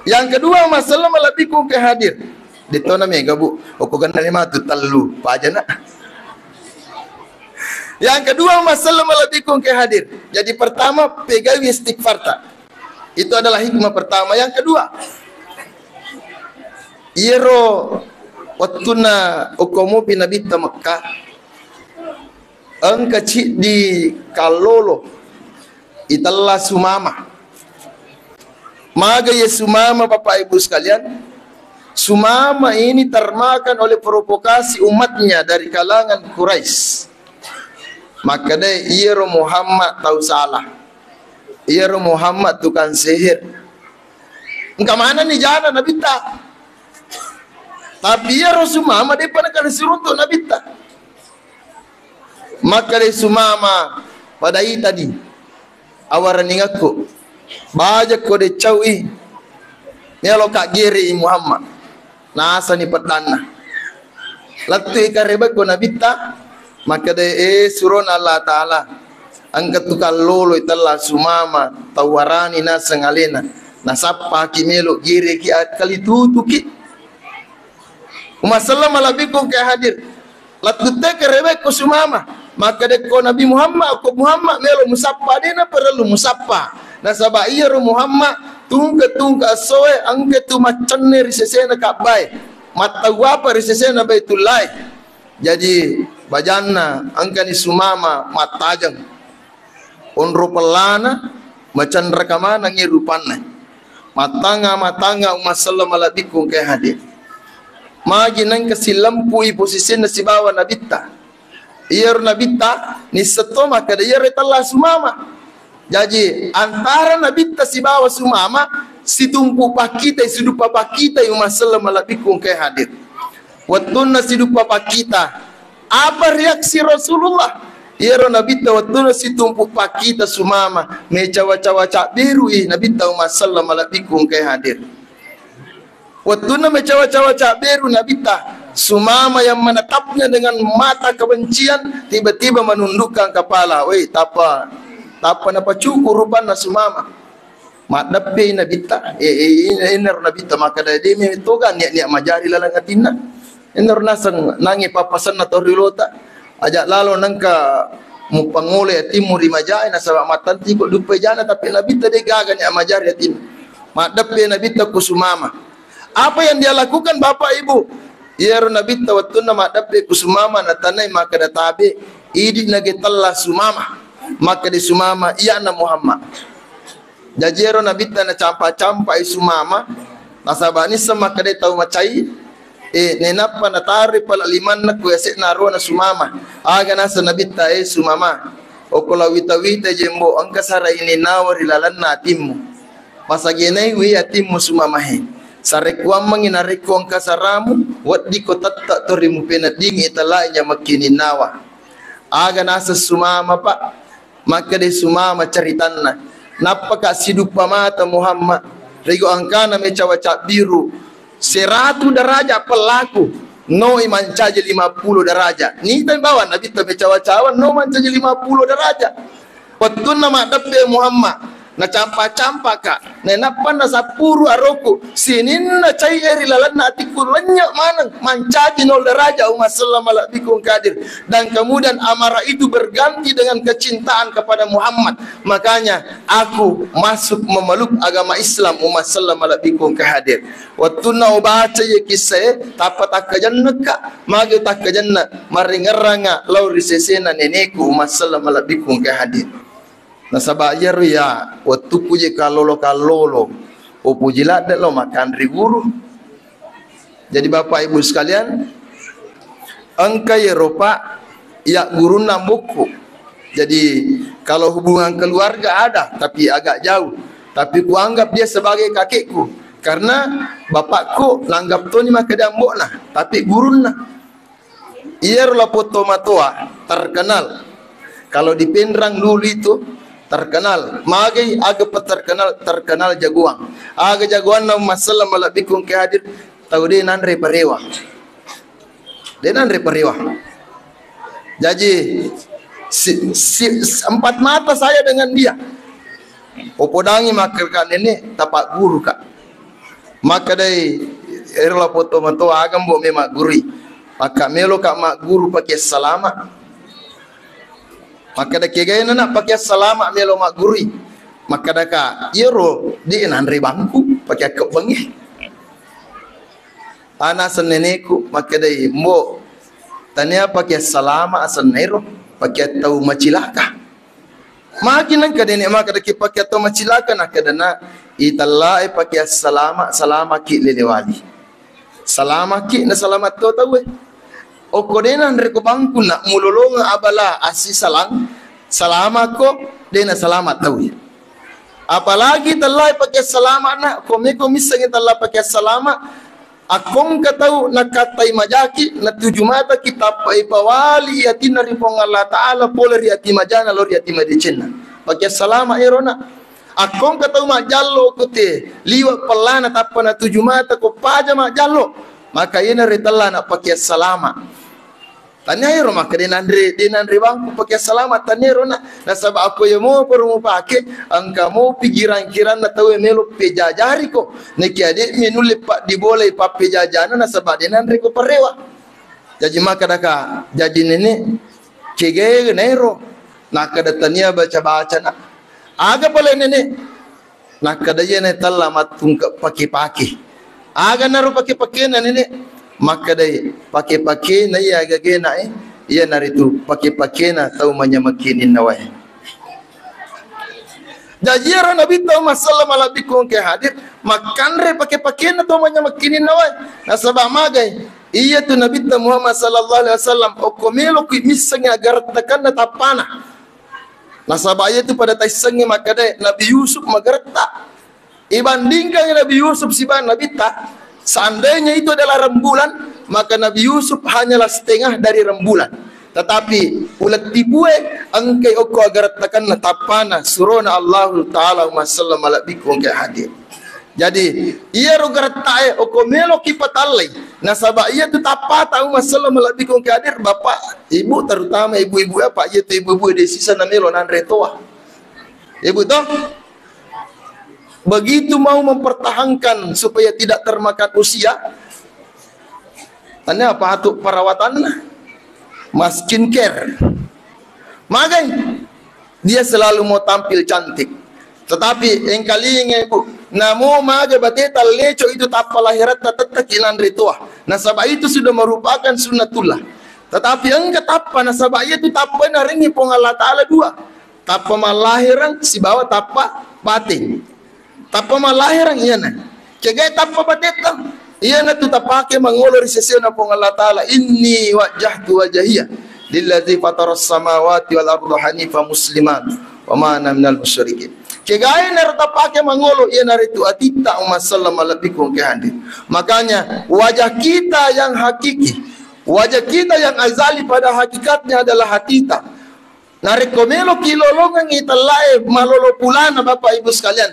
Yang kedua, umma selleng malebbiku engka hadir. De'tona mega, Bu. Okko gennani matu tellu, pajana. Yang kedua, umma selleng malebbiku engka hadir. Jadi, pertama, pegawi istighfarta. Itu adalah hikmah pertama. Yang kedua, iyaro wettunna okko mopi Nabitta Mekkah, engka ciddi kallolo itella Sumama. Maga iye Sumama, Bapak Ibu sekalian? Sumama ini termakan oleh provokasi umatnya dari kalangan Quraisy. Makkedai, "Iyaro Muhammad tau salah. Iyaro Muhammad tukang sihir." Engka manenni jana Nabitta. Tapi iyaro Sumama de'pa nakana siruntu Nabitta. Makkedai Sumama, "Pada itani awaraningekku. Bajakko de'caui. Meloka gere'i Muhammad." Nasani peddanna. Lettu'i karebekko Nabitta, makkedai, "Eh, surona Allah Ta'ala, engka tu kallolo itella Sumama, tau warani naseng alena. Nasappaki melo gereki akkalitutuki." Umma selleng malebbiku engka hadir. Lettu te karebekko Sumama. Makkedekko Nabi Muhammad, "Okko Muhammad melo musappa, de'na parellu musappa. Nasaba iyaro Muhammad tungke-tungke essoe engka tu maccenne ri sesena Ka'bae. Mattawwafa ri sesena Baitullae." Jadi, bajanna engkani Sumama mattajeng. Onro pellana, macanraka manengngi rupanna. Matanga-matanga umma selleng malebbiku engka hadir. Magi nengka silempui posisinna sibawa Nabitta. Iyaro Nabitta nisseng to makkeda iyaro itella Sumama. Jaji, antara Nabitta sibawa Sumama, situmpu pakkitai, siduppa pakkitai umma selleng malebbiku engka hadir. Wettunna siduppa pakkita, apa reaksi Rasulullah? Iyaro Nabitta wettunna situmpu pakkita Sumama, mecawa-cawa cabberui Nabitta umma selleng malebbiku engka hadir. Wettunna mecawa-cawa cabberu Nabitta, Sumama yang menatapnya dengan mata kebencian tiba-tiba menundukkan kepala. Weh, tappa, tappa napacuku rupanna Sumama. Maddeppe Nabitta, eh, eh, eh, enaro Nabitta makkeda, "De' mi toga nia'-nia' majari laleng atinna." Enaro naseng nangnge pappasenna to riolota. Aja' lalo nengka mupangole atimmu ri majae, nasaba mattantiko duppai jana, tapi Nabitta de' gaga nia' majari atinna. Maddeppe Nabitta ku Sumama. Apa yang dia lakukan, Bapak Ibu? Iyaro Nabitta wettunna maddeppe ku Sumama, natanai makkeda tabe, idi' nage tella Sumama. Makkeda Sumama, "Iyana Muhammad." Jaji ero Nabitta nacampa-campai Sumama, nasaba nisseng makkedai tau macai, eh, nainappa nataroi pala limanna ku yase'na arona Sumama. Aga naseng Nabitta, "Eh, Sumama, okko lawita-wita jembo, engka sarai ninnawa ri lalenna atimmu. Pasagenaiwi atimmu Sumama he. Sarekkuammengngi narekko engka saramu, weddikko tette' to ri mupeneddingi talai nyamekki ninnawa." Aga naseng Sumama, Pak? Makkeda Sumama ceritanna, nappaka siduppa mata Muhammad, rego angkana mecawa cabbiru, seratu daraja pellaku, noi mancaji lima puluh daraja. Nita bawa Nabitta mecawa-cawa, no mancaji lima puluh daraja. Wettunna maddeppe Muhammad, nacampa-campaka, nainappa nasappuru aroku, sininna cai e ri lalenna atikku lennye' maneng, mancaji nol daraja, umma selleng malebbiku engka hadir. Dan kemudian amarah itu berganti dengan kecintaan kepada Muhammad. Makanya aku masuk memeluk agama Islam, umma selleng malebbiku engka hadir. Wettunna ubaca iye kissae, tappa takkajennekka, magi takkajenne', maringerranga lao ri sesena neneku, umma selleng malebbiku engka hadir. Nasaba iyaro iya wettukku je kallolo-kallolo, Upoji ladde lo makanre guru. Jadi Bapak Ibu sekalian, engka yero Pak, ya gurunna mbokku. Jadi kalau hubungan keluarga ada, tapi agak jauh. Tapi kuanggap dia sebagai kakekku. Karena bapakku nanggap toni makkeda mbokna, tapi gurunna. Iyaro lapong tomatoa terkenal. Kalau di Pinrang dulu itu terkenal. Magai aga pa terkenal, terkenal jagoan. Aga jagoanna masallah malebbiku engka hadir, tau de nanre parewa. De nanre parewa. Jaji si, si, empat mata saya dengan dia. Upodangi makkeda, "Nenek, tapak guru, Kak." Makkedai ero lapong tomatoa, "Aga mbok me maggurui?" "Pakka melo ka magguru pake salama." Makkeda, "Kegaina nak pake salama melo maggurui?" Makkedaka, "Iyaro de nanre bangku pake akkebbengnge." Ana asenna neneku makkedai, "Mbok, tania pake salama asenna ero, pake tau macilaka." Magi nengka nenek makkeda ki pake tau macilaka, nakkedana, "Itellae pake salama, salamaki lelewali. Salamaki na salamat to tauwe. Okko de nanre ko bangku nak mulolongeng abala assisalang, salamako de na salamat tauwe." Apalagi tellae pake salama nak, ko meko missengi tella pake salama, Akkongka tau nakkattai majaki, natuju mataki tappa ipawali atinna ri Puang Allah Ta'ala pole ri ati majana lao ri ati madecenna. Pakiassalama erona. Akkongka tau majjallo ko te liwe pellana tappa natuju mata ko paja majjallo, maka iyena ri tellana pakiassalama. Tania ero makkeda de nanre, de nanre bangku pakiassalama, tania ero na. Nasaba akko iya mo poro mupake, engka mo pikiran-kiranna tauwe melo pejajari ko. Nekia de mi nulle paddibolai pappejajana nasaba de nanre ko parewa. Jaji makkedaka, jaji nenek, kegae naero. Nakkeda tania baca-bacana. Aga pale nenek? Nakkeda iyena tella mattungke pake-pake. Aga naro pake-pakena nenek? Makkedai pake-pakena iya gagena e, iyanaritu pake-pakena tau manyamekkininna wae. Jaji ero Nabitta Muhammad sallallahu alaihi wasallam ke hadir, makkanre pake-pakena tau manyamekkininna wae. Nasaba magai, iyatu Nabitta Muhammad sallallahu alaihi wasallam okko melo kui missengi agarattakanna tappana. Nasaba iyatu pada taissengngi makkeda Nabi Yusuf magaretta. Ibandingkan Nabi Yusuf sibawa Nabitta, seandainya itu adalah rembulan, maka Nabi Yusuf hanyalah setengah dari rembulan. Tetapi uleng tipue engkai okko agarattakanna tappana surona Allahu Ta'ala Muhammad sallallahu alaihi wasallam malebbiku engkai hadir. Jadi, iyaro garattae okko meloki patallai. Nasaba iyatu tappata Muhammad sallallahu alaihi wasallam malebbiku engkai hadir, Bapak, Ibu, terutama ibu-ibu, apa iyatu ibu-ibu de sisa namelo nanre toa. Ibu toh? Begitu mau mempertahankan supaya tidak termakan usia, tania apa atu perawatanna? Maskin care. Magai? Dia selalu mau tampil cantik. Tetapi engkalinga, Ibu, namo maga bateta leco itu tappa lahiratta tettaki nanre toa. Nasaba itu sudah merupakan sunnatullah. Tetapi engka tappa, nasaba iyatu tappa narengngi Puang Allah Ta'ala dua. Tappa mallahireng sibawa tappa bateng. Tappa mallahireng iyana. Kegai tappa batetta? Iyanatu tapake mangolo ri sesena Puang Allah Ta'ala, "Inni wajjahtu wajhiya lilladzi fataras samawati wal arda hanifa musliman wa ma ana minal musyrikin." Kegai naro tapake mangolo iyanaritu atitta Umma sallam malebbiku engke hadir. Makanya wajah kita yang hakiki, wajah kita yang azali pada hakikatnya adalah hatita. Narekko meloki lolongengngi tellae malolo pulana, Bapak Ibu sekalian,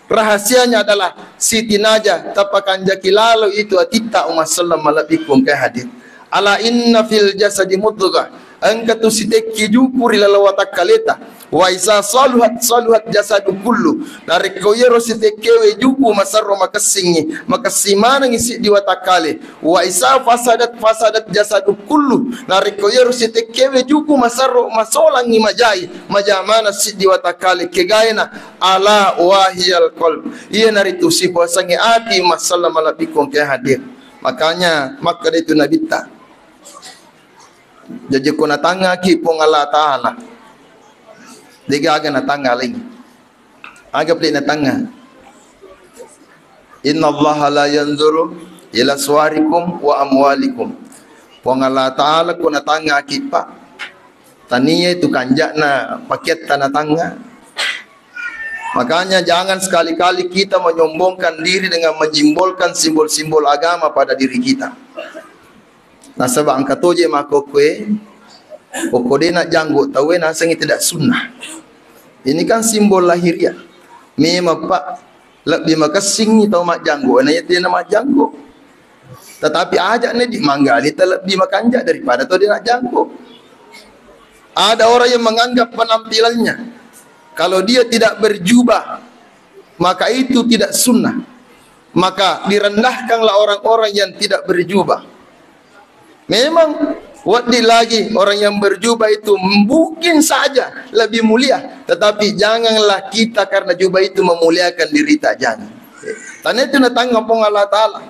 rahasianya adalah sitinaja tapakanjaki lalo itu atitta Umma sallam malebbiku engkae hadir. Ala inna fil jasadi mudghah, engka tu sitekki juku ri laleng watakkaleta. Wa iza saluhat saluhat jasadu kullu. Narekko iyaro sitekkewe juku masarro makessingngi, makessing manengngi siddi watakkale. Wa iza fasadat fasadat jasadu kullu. Narekko iyaro sitekkewe juku masarro masolangngi majai, maja maneng siddi watakkale kegaena. Ala wahiyal qalb. Iyanaritu sipuasangnge ati Umma sallam malebbiku engkae hadir. Makanya makkeda itu Nabitta. Jaji ko natangngaki Puang Allah Ta'ala, degaga natangnga laing. Aga pale natangnga? Innallaha la yanzuru ila suwarikum wa amwalikum. Puang Allah Ta'ala ko natangngaki, Pak. Tania itu kanja'na pakeatta natangnga. Makanya jangan sekali-kali kita menyombongkan diri dengan menyimbolkan simbol-simbol agama pada diri kita. Nasaba engka toje makkokkoe, okko de najjanggo tauwe nasengngi tidak sunnah. Ini kan simbol lahiriah. Memang, Pak, lebbi makessingngi tau majjanggo, na iya de namajjanggo. Tetapi aja' ne di manggali ta lebbi makanja' daripada tau de najjanggo. Ada orang yang menganggap penampilannya, kalau dia tidak berjubah, maka itu tidak sunnah. Maka direndahkanlah orang-orang yang tidak berjubah. Memang, wedding lagi orang yang berjubah itu mungkin saja lebih mulia, tetapi janganlah kita karena jubah itu memuliakan diri ta, jangan. Tania itu natangnga Puang Allah Ta'ala.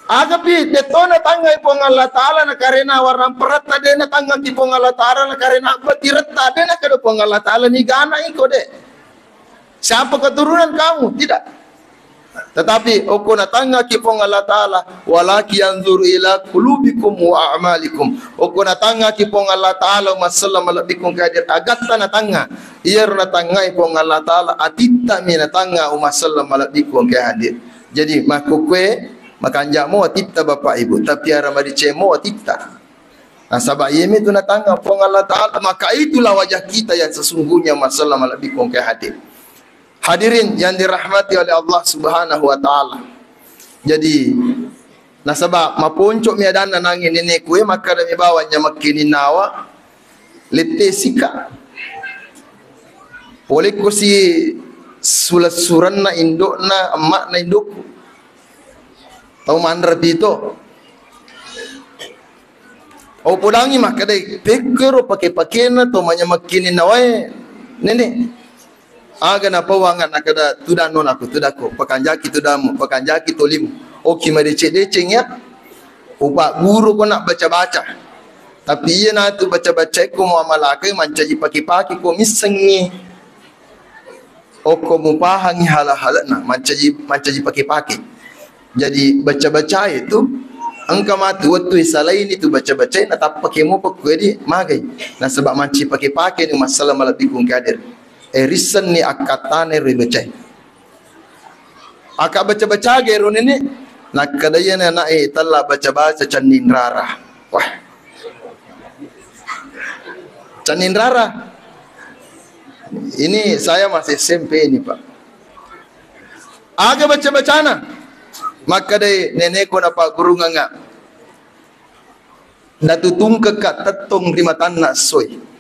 Aga pi, de to natangngai Puang Allah Ta'ala nakarena warna peretta, de natangnga ki Puang Allah Ta'ala nakarena abba tiretta, de nakeda Puang Allah Ta'ala nigana iko, de. Siapa keturunan kamu? Tidak. Tetapi okko natangnga ki Puang Allah Ta'ala, walaki yanzuru ila qulubikum wa a'malikum. Okko natangnga ki Puang Allah Ta'ala, umma selleng malebbiku engka hadir, agatta natangnga. Iyaro natangngai Puang Allah Ta'ala, atitta mi natangnga, umma selleng malebbiku engka hadir. Jadi, makkukue, makanjamo atitta Bapak Ibu, tapi ara madeceng mo atitta. Nasaba iyami tu natangnga Puang Allah Ta'ala, maka itulah wajah kita yang sesungguhnya, umma selleng malebbiku engka hadir. Hadirin yang dirahmati oleh Allah Subhanahu wa Ta'ala. Jadi, nasaba maponco mi adanna nangnge nenekku, e, makkada mi bawang nyamekkininnawa, lette sika. Polekko si sula-suranna indokna, emma'na indokku. Tau manre pito. Au podangi makkedai, pekkero pake-pakena to manyamekkininnawae, Nenek. Aga napau angnga nakkeda, tudang nonakku, tudakko, pakanjaki tudammu, pakanjaki tolimu. Oki madeceng-deceng ya. Upagguru ko nak baca-baca. Tapi iya natu baca-bacae ko muamalakai mancaji pake-pake ko missengngi. Okko mupahangngi hala-hala'na, mancaji, mancaji pake-pake. Jadi baca-bacae tu engka matu wettu isalaini tu baca-bacae, natappake mupa kuedi magai. Nasaba mancaji pake-pake ni masalah malebbiku engka hadir. E, rissenni akkattana ero ibacae. Aka baca-baca ga ero Nenek, nakkeda iyana ana'e, tella baca-baca, cenning rara. Wah. Cenning rara. Ini saya masih S M P ini, Pak. Aga baca-bacana? Makkedai nenekku napaggurungengnga, natutungkekka tettong ri matanna essoe.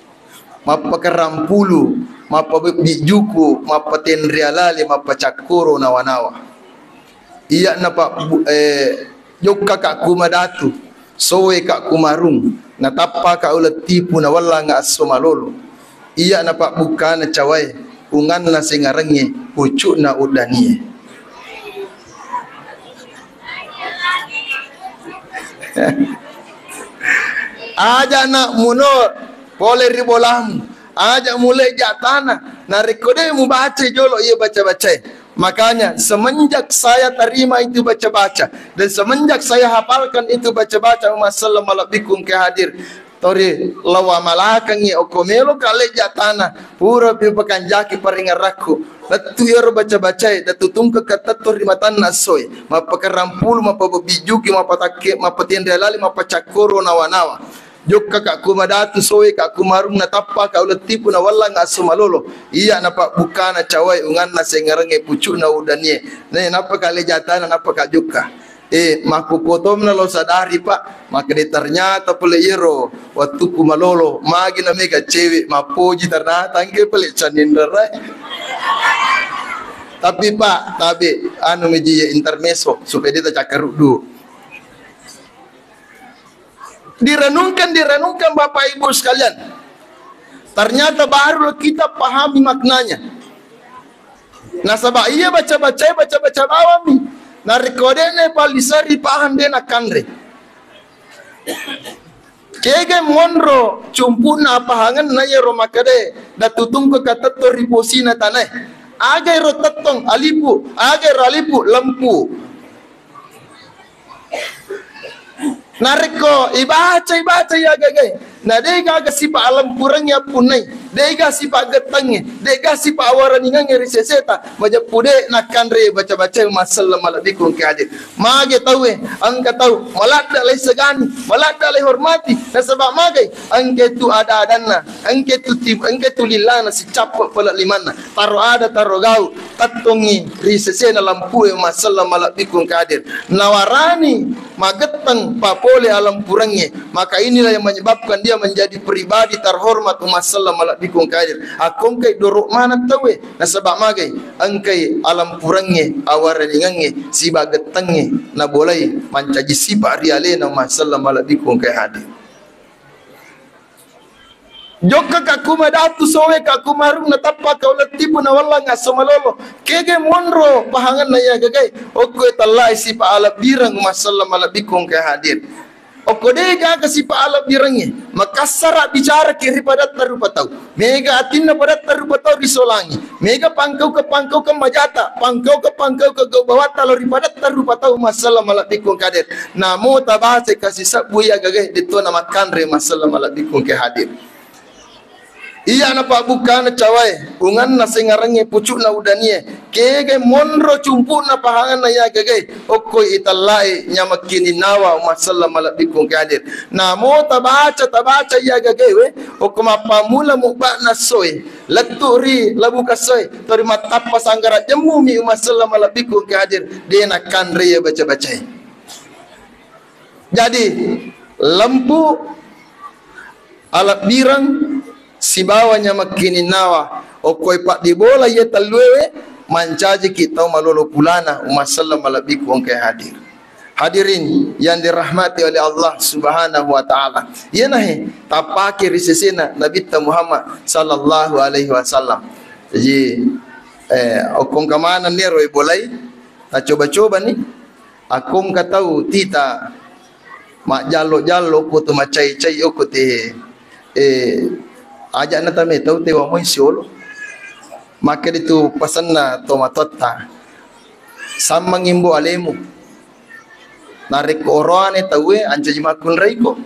Mappakerrampulu, mappabebbi juku, mappatenre alale, mappacakkoro nawa-nawa. Iya'na pabbu-, eh, jokkaka ku madatu, soweka ku marung, natappaka uleng tipu, nawellanga esso malolo. Iya'na pabbukkana cawae, unganna sengarengnge, pucukna uddanie. Aja' na muno pole ri bolamu, aja' muleja tana. Narekko de' mubaca jolo iya baca-bacae, makanya, semenjak saya terima itu baca-baca, dan semenjak saya hafalkan itu baca-baca, umma selleng malebbiku engka hadir, tori lawa malakengngi okko melo kaleja tana, pura pi pakanjaki paringerrakku. Lettu iyaro baca-bacae, datutungkekka tettong ri matanna essoe, mappakerrampulu, mappabebbi juki, mappatakke-, mappatenre alale, mappacakkoro nawa-nawa. Jokkaka ku madatu, soweka ku marung, natappaka uleng tipu, nawellanga esso malolo. Iya'na pabbukkana cawae, unganna sengarengnge, pucukna uddanie. Ne, nappa kaleja tana, nappaka jokka. Eh, makkukkuto mena lo sadari, Pak. Makkeda ternyata pole iyaro wettukku malolo, magi na mega cewek, mappoji ternyata engka pale cenning rarae. Tapi, Pak, tabe, anu meji ya intermezzo, supaya de' tacakkaruddu. Direnungkan, direnungkan Bapak Ibu sekalian. Ternyata baru kita pahami maknanya. Nasaba iya baca-bacae, baca-baca bawammi. Narekko de'na palliseri pahang de' nakkanre. Kega monro cumpu'na apahangenna iyaro makkedae, datutungkekka tettong ri posina tanae. Aga ero tettong, alipu, aga ero alipu, lempu. Narekko ibaca, ibaca iya gagae, na de'gaga sipa alempurengnge appunnai, de'ga sipa gettengnge, de'ga sipa awaraningengnge ri seseta, majeppu de' nakkanre baca-bacae, umma selleng malebbiku engkae hadir. Mage tauwe, engka tau maladde' lai segani, maladde' lai hormati, nasaba' magai, engka tu ada-adanna, engka tu ti-, engka tu lillana sicappa pole' limanna, taro ada, taro gau', tettongngi ri sesena lempue, umma selleng malebbiku engkae hadir. Nawarani magetteng papole alempurengnge, maka inilah yang menyebabkan dia menjadi pribadi terhormat, umma selleng malebbiku engkae hadir. Akko engkai doro' maneng tauwe, nasaba' magai, engkai alempurengnge, awaraningengnge, siba gettengnge, nabolai mancaji sipa' ri alena, umma selleng malebbiku engkae hadir. Jokkaka' ku madatu, soweka' ku marung, natappa kau lettipu, nawellang asso malolo. Kega monro pahangenna iya gagae, okko itellai sipa' alebbireng, umma selleng malebbiku engkae hadir. Okko de'gaga sipa' alebbirengnge, makassara' bicaraki ri padatta rupa tau. Mega atinna padatta rupa tau risolangi. Mega pangkaukeng-pangkaukeng majata, pangkaukeng-pangkaukeng gau' bawatta lao ri padatta rupa tau, umma selleng malebbiku engkae hadir. Namo tabacai kasi sebbu iya gagae, de'to namakkanre, umma selleng malebbiku engkae hadir. Iya napabbukkana cawae, unganna sengarengnge, pucu'na udanie, kegai monro cumpu'na pahangenna iya gagae, okkoi itellai nyamekkininnawa, umma selleng malebbiku engkae hadir. Namo tabaca, tabaca iya gagae we, okko mappammula mubba'na essoe, lettu' ri labuka essoe, tori mattappa sanggara jemmumi, umma selleng malebbiku engkae hadir, de' nakkanre iya baca-bacae. Jadi, lempu, alebbireng, sibawa nyamekkininnawa, okkoi paddibola iya telluewe, mancajiki tau malolo pulana, umma selleng malebbiku engkae hadir. Hadirin yang dirahmati oleh Allah Subhanahu wa Ta'ala. Iyanahe tappake ri sesena Nabitta Muhammad sallallahu alaihi wasallam. Jadi, eh, okkong kamaneng nero ibolai, tacoba-coba ni. Akko engka tau tita majjallo-jallo ko tu macai-cai okko te, eh, aja'na tame tau tewa moi siolo. Makkeda tu pasenna tomatoatta, sammang imbo alemu. Narekko oroane tauwe, ancaji makkunraiko.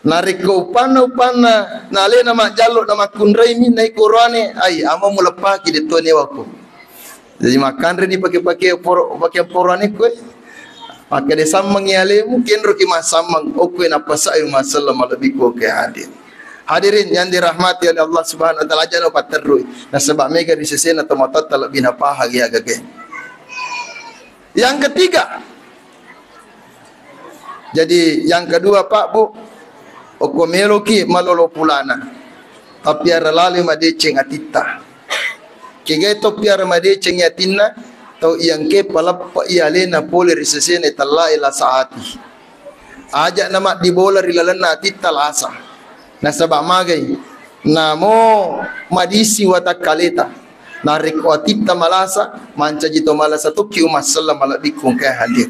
Narekko upanna-upanna nalena majjallo namakkunraimi, naiko oroane, ai, amo muleppaki, de'to newako. Jadi makkanreni pake-pake poro-, pake poroane koe. Makkeda sammangi alemu, kenroki massammang, okkoe napasai, umma selleng malebbiku engkae hadir. Hadirin yang dirahmati oleh Allah Subhanahu wa Ta'ala, aja'na patterrui. Nasaba' mega ri sesena tomatoatta lebbi napahang iya gagae. Yang ketiga, jadi yang kedua, Pak, Bu, okko meloki malolo pulana, tappiara laloi madeceng atitta. Kegai to piara madeceng atinna? Tau iya engkae paleppe'i alena pole ri sesena itellai lasa ati. Aja'na maddibola ri lalenna atitta lasa. Nasaba' magai? Namo madising watakkaleta. Narekko atitta malasa, mancaji to malasa tokki, umma selleng malebbiku engkae hadir.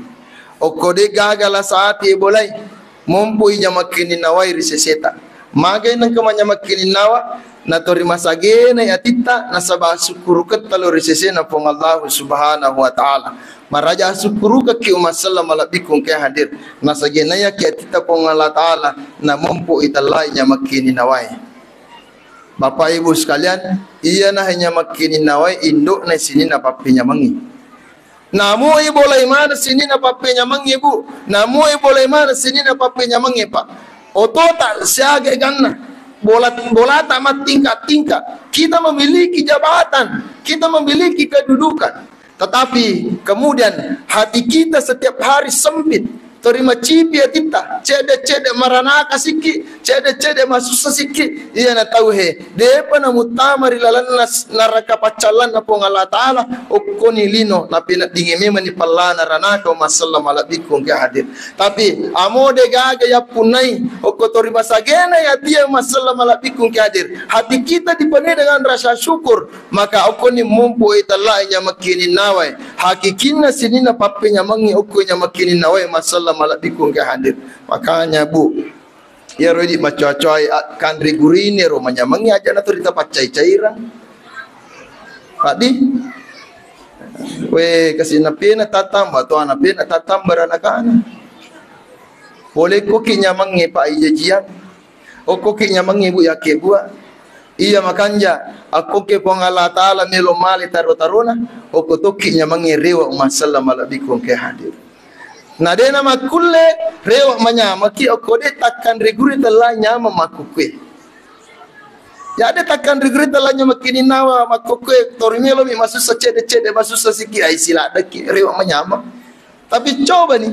Okko de'gaga lasa ati ibolai, mompoi nyamekkininnawae ri seseta. Magai nengka manyamekkininnawa? Natori masagenai atitta, nasaba' asukkuruketta lao ri sesena Puang Allahu Subhanahu wa Ta'ala. Maraja asukkurukekki, umma selleng malebbiku engkae hadir. Nasagenaiaki atitta Puang Allah Ta'ala, namompo itellai nyamekkininnawae. Bapak Ibu sekalian, iyanahe nyamekkininnawae indo'na sininna pappenyamengngi. Namoi bolai maneng sininna pappenyamengnge, Bu. Namoi bolai maneng sininna pappenyamengnge, Pak. Otota siaga eganna. Bola, bolata mattingka-tingka. Kita memiliki jabatan, kita memiliki kedudukan. Tetapi kemudian hati kita setiap hari sempit. Tori macipi atitta, cedde-cedde maranaka sikki, cedde-cedde masussa sikki, iyana tauhe, de'pa namuttama ri lalenna s-, naraka paccallanna Puang Allah Ta'ala, okkoni lino, napeneddingi memanni pallana ranaka, umma selleng malebbiku engkae hadir. Tapi, amo de'gaga yappunnai, okko tori masagenai atie, umma selleng malebbiku engkae hadir. Hati kita dipenuhi dengan rasa syukur, maka okkoni mompo itellai nyamekkininnawae. Hakikinna sininna pappenyamengnge okko nyamekkininnawae, umma selleng malebbiku engkae hadir. Makanya, Bu, iyaro idi' macoa-coai a-, kanre gurine ro manyamengnge, aja'na to rita paccai-caireng. Paddi, we, kasi napena tatamba, to napena tatamba ranakana. Pole koki nyamangnge, Pak, ijajiang. Okkoki nyamangnge, Bu, yakke bua. Iya makanja, akkoke Puang Allah Ta'ala melo male taro-tarona, okko tokki nyamangnge rewa masallam malebbiku engke hadir. Na dena makkulle rewa manyamaki okko de takkanre guru tella nyamang makkukkue. Ya de takkanre guru tella nyamang kininnawa makkukkue, tori melomi masussa cedde-cedde, masussa siki, ai siladdeki rewa manyamang. Tapi coba ni,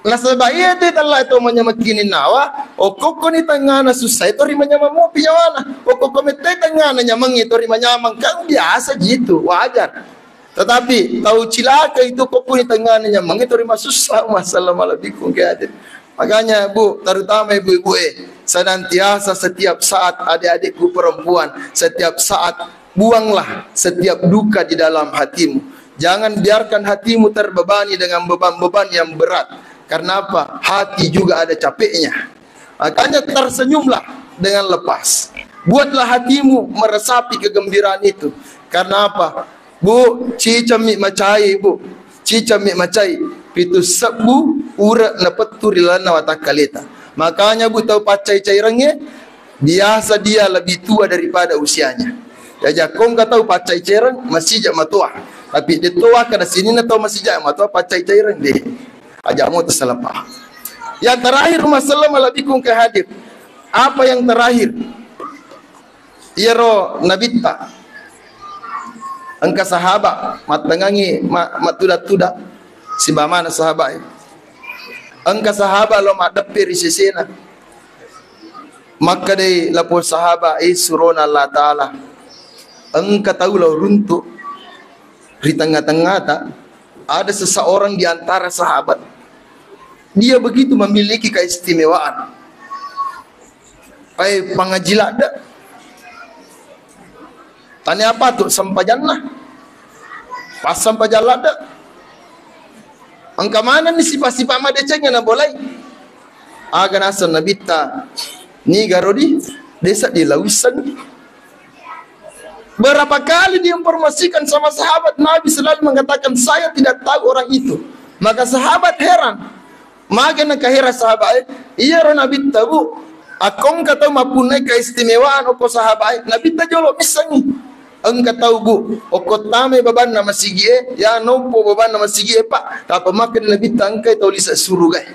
nasaba iya te tella to manyamang kininnawa, okkokko ni tengngana sussa itu ri manyamang mopi nyawana. Okkokko mette tengngana nyamangnge to ri manyamang, kan biasa jitu, wajar. Tetapi tau cilaka itu kokko ni tengngana nyamangnge to ri masussa, masallam malebbiku engke hadir. Makanya, Bu, terutama ibu-ibu, eh, senantiasa setiap saat adik-adikku perempuan, setiap saat buanglah setiap duka di dalam hatimu. Jangan biarkan hatimu terbebani dengan beban-beban yang berat. Karena apa? Hati juga ada capeknya. Makanya tersenyumlah dengan lepas. Buatlah hatimu meresapi kegembiraan itu. Karena apa? Bu, cicammi macai, Bu. Cicammi macai. Pitu sebbu ure napettu ri lalenna watakkaleta. Makanya, Bu, tau paccai-cairengnge, biasa dia lebih tua daripada usianya. Jaji, ko engka tau paccai-caireng, masija matoa. Tapi de to wakkeda sininna tau masija matoa paccai-caireng, de. Aja mo tersalah paham. Yang terakhir, Umma Sallam, malebbiku engka hadir. Apa yang terakhir? Iyaro Nabitta engka sahaba mattengngangi ma-, mattuda-tuda, sibawa maneng sahaba e. Engka sahaba lao maddeppe ri sesena. Makkedai lapong sahaba e, surona Allah Ta'ala, engka tau lao runtu ri tengnga-tengngata. Ada seseorang di antara sahabat, dia begitu memiliki keistimewaan. Ai, pangaji ladde. Tania patut sempajanna. Pas sempajang ladde. Engka manenni sipa-sipa madeceng nabolai. Aga naseng Nabitta, niga rodi, desa dilauisseng. Berapa kali diinformasikan sama sahabat, Nabi selalu mengatakan, "Saya tidak tahu orang itu." Maka sahabat heran. Mage nakahera sahabat e, iyaro Nabitta, Bu, akko engka tau mappunnai keistimewaan okko sahabat e, Nabitta jolo missengngi. Engka tau, Bu, okko tamai babanna masigi e, ya nompo babanna masigi e, Pak, tappa makkeda Nabitta engkai tau lise suruga e.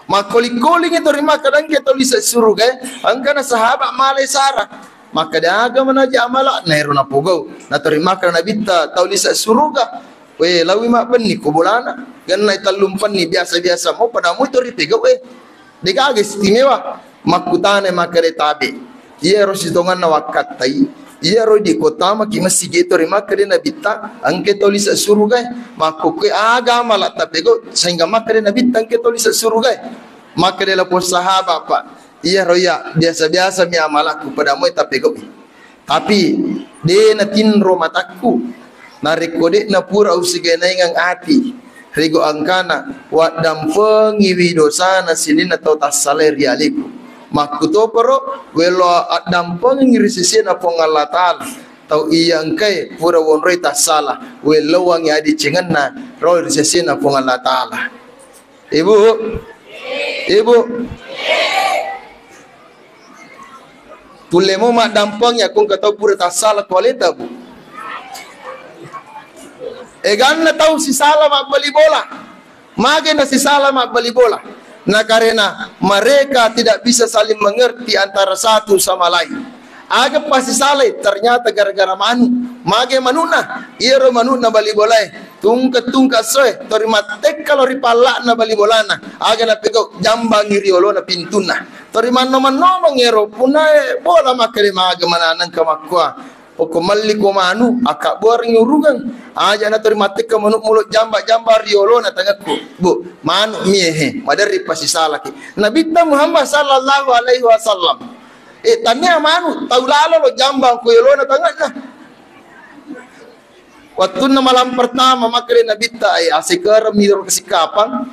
Makkoli-kolingi to rimakkeda engkai tau lise suruga e, engkana sahabat malai sara. Makkeda aga manaji amala'na ero napogau. Natori makkeda Nabitta tau lise suruga. We, lawi mabbenni ko bolana. Gennai tellumpenni biasa-biasa mo pada moi to ripegau e. Degaga istimewa. Makkutana makkeda tabe. Iyaro sitonganna wakkattai. Iyaro di kota maki masigi to rimakkeda Nabitta engke tau lise suruga e. Makkukue aga amala tapegau sehingga makkeda Nabitta engke tau lise suruga e. Makkeda lapong sahabat, Pak. Iyaro iya, biasa-biasa mi amalakku pada moi tapegau'i. Tapi de natinro matakku, narekko de napura usigenaingang ati, rigo angkana, waddampengiwi dosana sininna tau tassalai ri aleku. Makkutoparo, welo addampengi ri sesena Puang Allah Ta'ala, tau iya engkae pura wonroi tassala, wellowangi adecengenna ro ri sesena Puang Allah Ta'ala. Ibu, Ibu, tulle mo maddampengi akko engka tau pura tassala ko aleta, Bu. Eganna tau sisala mabbali bola. Mage na sisala mabbali bola? Na karena mereka tidak bisa saling mengerti antara satu sama lain. Aga pasisalai? Ternyata gara-gara manu. Mage manuna? Iyaro manuna bali bolae. Tungke-tungke essoe, tori mattekka lao ri palla'na bali bolana. Aga napegau? Jambangi ri olona pintunna. Tori manno-mannomeng ero, punae bola makkeda maga mananengka makkua. Pokko melli ko manu, akkabbuarengngi urugeng. Aja na tori mattekka manu mulo jamba-jamba ri olona tangekku. Bu, manu mie he, maderri pasisalaki. Nabitta Muhammad sallallahu alaihi wasallam. Eh, tania manu, tau lalo lo jambang ko olona tangekna. Wettunna malam pertama makkeda Nabitta, ai, asekereng mi ro kasikapang.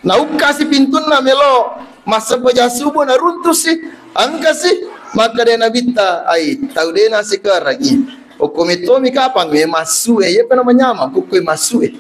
Naukkasi pintunna melo massempajang subuh naruntusi, engkasi. Makkeda Nabitta, ai, tau de nasekerengi. Okko mettomi kapang, eh, massu, eh, iya pernah menyamang, kukkoi massu, eh.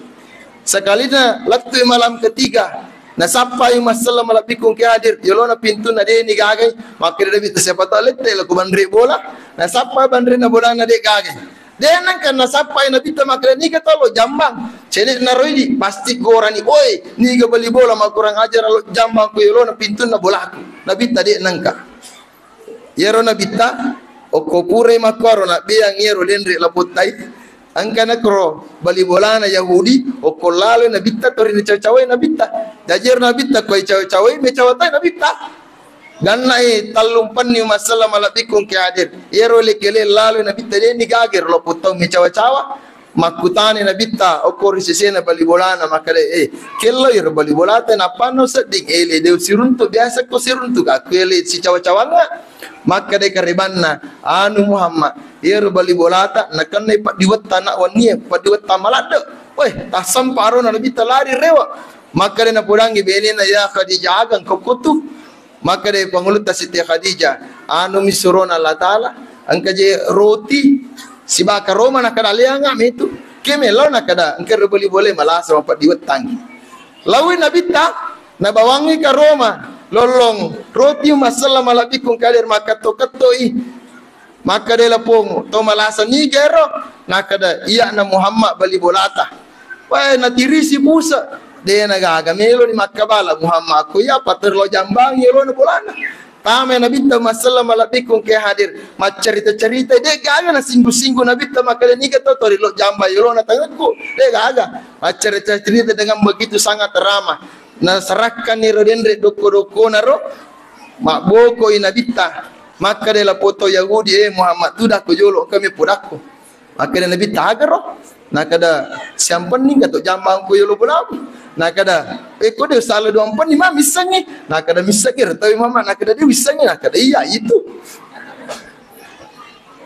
Sekalina lettu malam ketiga, nasappai Umma Selleng malebbiku engka hadir, yolona pintunna deni gagai, makkeda Nabitta siapa tahu lette lo ku banre bola, nasappa banrena bolana de gagai. De nengka nasappai Nabitta makkeda niga tau lo jambang, cene naroidi, pasti gorani, oi, niga bali bola makurang ajar lo jambang ku yolona pintunna bolaku. Nabitta de nengka. Iyaro Nabitta, okko purai makkuaro nabbeang iyaro denre lapottai, engka nakro bali bolana Yahudi, okko laloi Nabitta, tori nacawa-cawai Nabitta. Jaji iyaro Nabitta koi cawa-cawai, mecawa toi Nabitta. Gannai tellumpenni Umma Selleng malebbiku engka hadir. Iyaro leke-le laloi Nabitta deni gaga ro lapot tau mecawa-cawa. Makkutani Nabitta, okko ri sesena bali bolana, makkeda, eh, kello iyaro bali bolata, nappanno sedding ele, de siruntu, biasa ko siruntu, akku ele sicawa-cawangnga. Makkeda karebanna, anu Muhammad, iyaro bali bolata, nakennai paddiwetta anak wennie, paddiwetta maladde. Weh, tassempa arona Nabitta lari rewa. Makkeda napodangi benena, ya Khadijah, aga engka okkotu. Makkeda pangulutta Siti Khadijah, anu mi surona Allah Ta'ala, engka je roti, sibaka roma, nakkeda leanga metu. Ke melo nakkeda, engka ro bali bole malasa mapaddiwettangi. Laui Nabitta, nabawangi ka roma, lollong roti Umma Selleng malebbiku engka hadir makketto-kettoi. Makkeda lapong, to malasa niga ero? Nakkeda, iyana Muhammad bali bolata. Wae, natirisi puse. De nagaga meloni makkabala Muhammad ko iya, apa terlo jambangi yolona bolana. Tama Nabitta Umma Selleng malebbiku engka hadir. Maccarita-carita, de gaga nasinggu-singgu Nabitta makkeda niga to tori lo jambang yolona tangekku. De gaga. Maccarita-carita dengan begitu sangat ramah. Nasarakkanni ro denre dokko-dokkona ro. Mabbokoi Nabitta. Makkeda lapong tau Yahudi, eh Muhammad, tudakko jolo, engka mi podakko. Makkeda Nabitta, aga ro? Nakkeda, siampenni engka to jambang ko yolo bolamu. Nakkeda, eh, ko de sala duampenni ma missengi. Nakkeda, missengi ro tau Muhammad. Nakkeda, de missengi. Nakkeda, iya itu.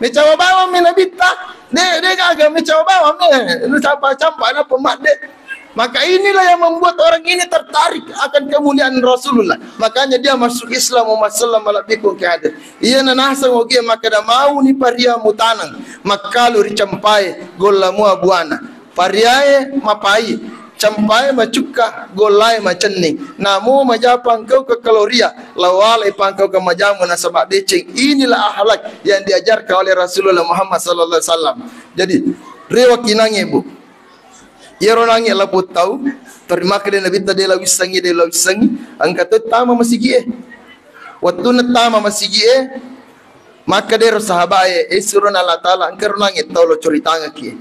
Mecawa bawang mi Nabitta. De, de gaga mecawa bawang mi. Lu campa-campa na pemadde. Maka inilah yang membuat orang ini tertarik akan kemuliaan Rasulullah. Makanya dia masuk Islam, Umma Selleng malebbiku engka hadir. Iyana naseng ogi makkeda, mauni paria mutaneng, makkalu ri campae, golla mua buana. Pariae mapai, campae macukka, gollae macenning. Namo majapang kau ke kaloria, lawalai pangkau ke majamu nasaba deceng. Inilah akhlak yang diajarkan oleh Rasulullah Muhammad sallallahu alaihi wasallam. Jadi, rewa kinange, Bu. Iyaro nange lapong tau, tori makkeda Nabitta, de la wissengi, de la wissengi, engka to tama masigie. Wettunna tama masigie, makkeda ero sahabae, eh, surona Allah Ta'ala, engka ro nange tau lo curitangekki.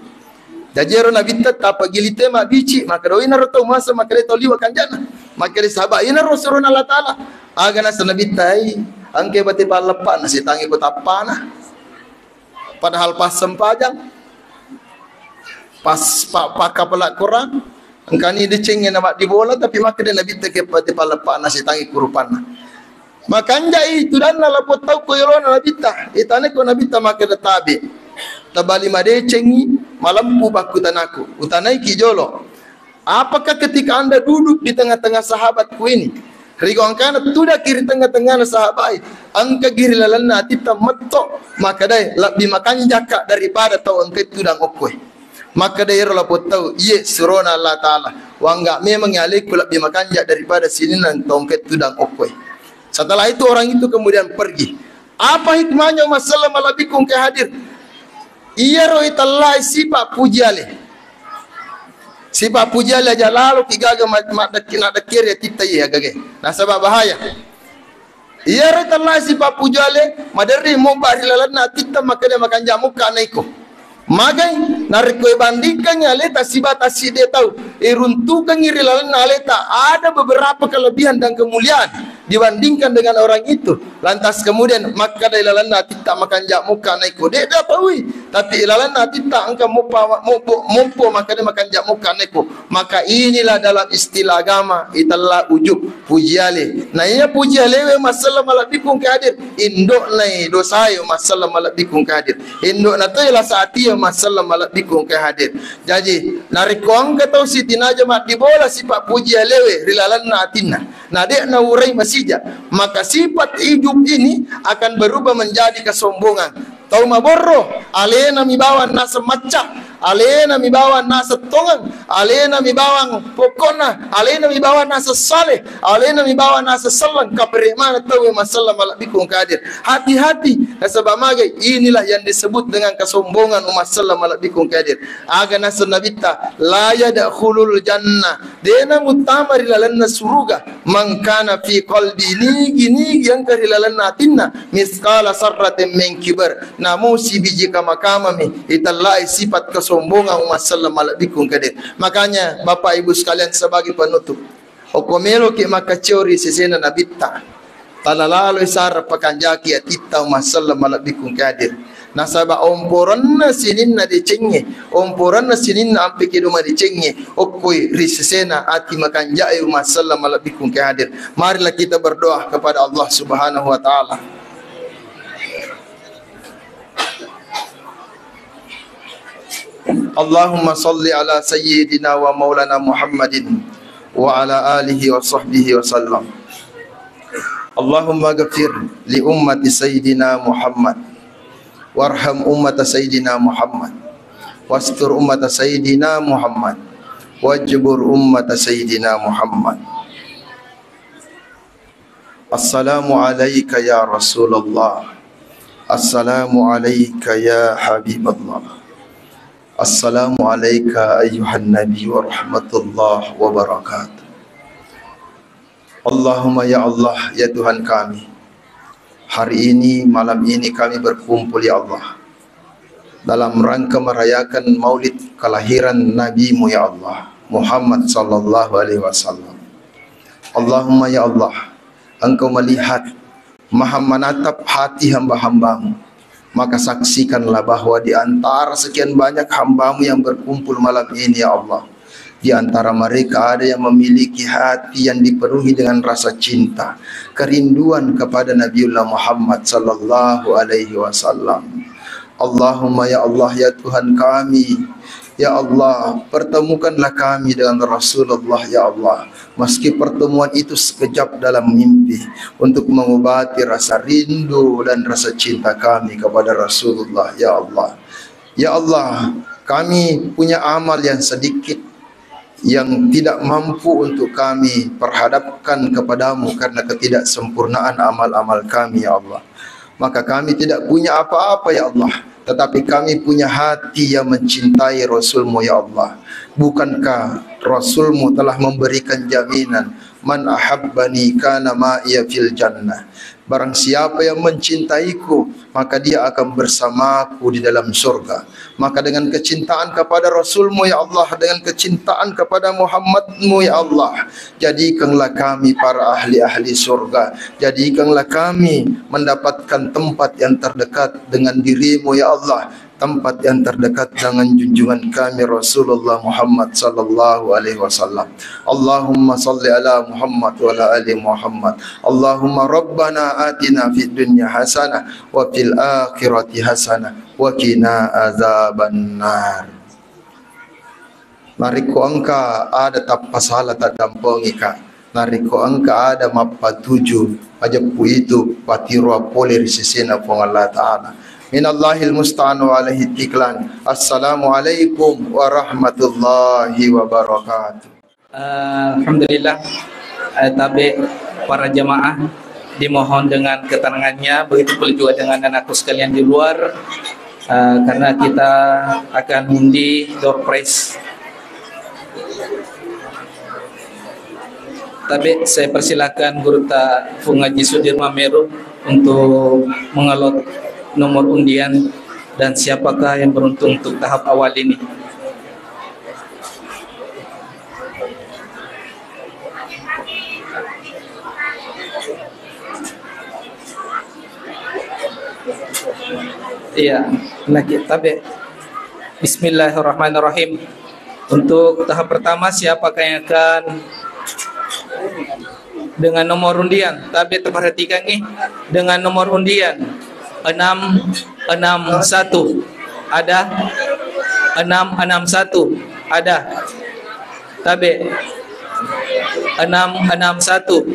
Jaji ero Nabitta tapagili te mabbici, makkeda, oh, inaro tau masa, makkeda tau liwa kanjana. Makkeda sahabat, inaro surona Allah Ta'ala. Aga nasa Nabitta, ai, engka bate palleppana, setangi ko tappana. Padahal pas sempajang, pas pa-, pakkapala Quran, engkani deceng na maddi bola, tapi makkeda Nabitta ke pati paleppana setangi kurupanna. Makanjai tudanna lapong tau ko yolona Nabitta, itane ko Nabitta makkeda tabe. Tabali madecengi, malempu bakkutanaku, utanaiki jolo. Apakah ketika Anda duduk di tengah-tengah sahabatku ini, rigo engkana tudaki ri tengah-tengahna sahabai, engka gi ri lalenna atitta metto, makkedai, lebbi makanjaka daripada tau engka tudang okkoe. Makkedai ero lapong tau, iye surona Allah Ta'ala, wangga memang aleku lebbi makanja daripada sininna tau engka tudang okkoe. Setelah itu orang itu kemudian pergi. Apa hikmahnya Umma Selleng malebbiku engka hadir? Iyaro itellai sipa puji ale. Sipa puji ale aja lalo ki gaga ma-, maddekke-, naddekkeri atitta iya gage. Nasaba bahaya. Iyaro itellai sipa puji ale, maderri mobba ri lalenna atitta makkeda makanja mukka naiko. Magai, narekko ibandingkangngi aleta sibawa tassidde tau, iruntukangngi ri lalenna aleta, ada beberapa kelebihan dan kemuliaan dibandingkan dengan orang itu. Lantas kemudian makkeda ilalenna atitta makanja mukka naiko de' dataui, tapi ilalenna atitta engka moppa, moppo, moppo makkeda makanja mukka naiko. Maka inilah dalam istilah agama itella ujub. Puji ale. Na iya puji alewe Umma Selleng malebbiku engka hadir. Indo'nai dosae Umma Selleng malebbiku engka hadir. Indo'na toi lasa atie Umma Selleng malebbiku engka hadir. Jaji, narekko engka tau sitinaja maddi bola sipa puji alewe ri lalenna atinna, na de' naurai masija, maka sifat ujub ini akan berubah menjadi kesombongan. Tau maborro, alena mi bawang naseng macca, alena mi bawang naseng tongeng, alena mi bawang pokokna, alena mi bawang naseng saleh, alena mi bawang naseng selleng, kapere mana tau e masallam malebbiku engka hadir. Hati-hati, nasaba magai, inilah yang disebut dengan kesombongan umat sallam malebbiku engka hadir. Aga naseng Nabitta, la yadkhulul jannah, dena muttama ri lalenna suruga, man kana fi qalbi, nigi-nigi engka ri lalenna atinna, misqala sarratin min kibar, namo sibiji kama-kamami itellai sifat kesombongan umat sallam malebbiku engka hadir. Makanya, Bapak Ibu sekalian, sebagai penutup, okko meloki makkacio ri sesena Nabitta, talalaloi sara pakanjaki atitta umat sallam malebbiku engka hadir. Nasaba omporenna sininna decengnge, omporenna sininna ampe kedo madecengnge, okkoi ri sesena ati makanjae umat sallam malebbiku engka hadir. Marilah kita berdoa kepada Allah Subhanahu wa Ta'ala. Allahumma salli ala sayyidina wa maulana Muhammadin wa ala alihi wa sahbihi wa sallam. Allahumma ghafir li ummati sayyidina Muhammad, warham ummata sayyidina Muhammad, wastur ummata sayyidina Muhammad, wajbur ummata sayyidina Muhammad. Assalamu alaika ya Rasulullah. Assalamu alaika ya Habiballah. Assalamu alaika ayyuhan nabi wa rahmatullah wa barakatuh. Allahumma, ya Allah, ya Tuhan kami, hari ini, malam ini kami berkumpul, ya Allah, dalam rangka merayakan maulid kelahiran Nabimu, ya Allah, Muhammad sallallahu alaihi wasallam. Allahumma, ya Allah, Engkau melihat, Maha menatap hati hamba-hambamu. Maka saksikanlah bahwa di antara sekian banyak hambamu yang berkumpul malam ini, ya Allah, di antara mereka ada yang memiliki hati yang dipenuhi dengan rasa cinta, kerinduan kepada Nabiullah Muhammad sallallahu alaihi wasallam. Allahumma, ya Allah, ya Tuhan kami, ya Allah, pertemukanlah kami dengan Rasulullah, ya Allah, meski pertemuan itu sekejap dalam mimpi, untuk mengobati rasa rindu dan rasa cinta kami kepada Rasulullah, ya Allah. Ya Allah, kami punya amal yang sedikit, yang tidak mampu untuk kami perhadapkan kepadamu karena ketidaksempurnaan amal-amal kami, ya Allah. Maka kami tidak punya apa-apa, ya Allah, tetapi kami punya hati yang mencintai Rasulmu, ya Allah. Bukankah Rasulmu telah memberikan jaminan, "Man ahabbani kana ma'iya fil jannah"? Barang siapa yang mencintaiku, maka dia akan bersamaku di dalam surga. Maka dengan kecintaan kepada Rasulmu, ya Allah, dengan kecintaan kepada Muhammadmu, ya Allah, jadikanlah kami para ahli-ahli surga. Jadikanlah kami mendapatkan tempat yang terdekat dengan dirimu, ya Allah, tempat yang terdekat dengan junjungan kami Rasulullah Muhammad sallallahu alaihi wasallam. Allahumma salli ala Muhammad wa ala ali Muhammad. Allahumma rabbana atina fid dunya hasanah wa fil akhirati hasanah wa qina azabannar. Narekko engka ada tappasala, taddampengika. Narekko engka ada mappatuju majeppu itu, patiroa pole ri sesena Puang Allah Ta'ala. Minallahil musta'an wa alaihi tiklan. Assalamualaikum warahmatullahi wabarakatuh. Alhamdulillah, eh, tabe para jamaah dimohon dengan ketenangannya, begitu pula juga dengan anakku sekalian di luar, eh, karena kita akan undi door prize. Tabe, saya persilakan Guru Ta Fung Haji Sudirman Meru untuk mengalot nomor undian dan siapakah yang beruntung untuk tahap awal ini. Iya, lagi tabe. Bismillahirrahmanirrahim. Untuk tahap pertama, siapakah yang akan dengan nomor undian? Tabe, perhatikan nih, dengan nomor undian enam enam satu. Ada? Enam enam satu. Ada? Tabe. Enam enam satu.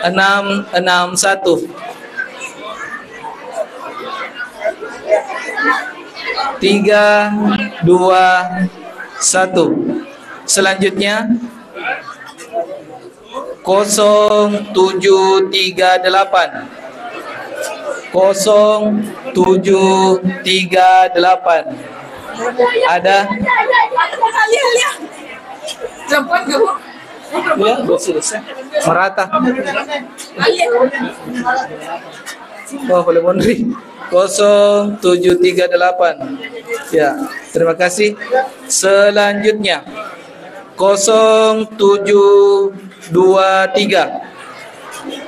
Enam enam satu. tiga dua satu. Selanjutnya, kosong tujuh tiga delapan. Kosong tujuh tiga delapan. Ada? Ya, bersih, bersih. Merata. Oh, boleh mondri. Kosong tujuh tiga delapan. Ya, terima kasih. Selanjutnya, kosong tujuh dua tiga.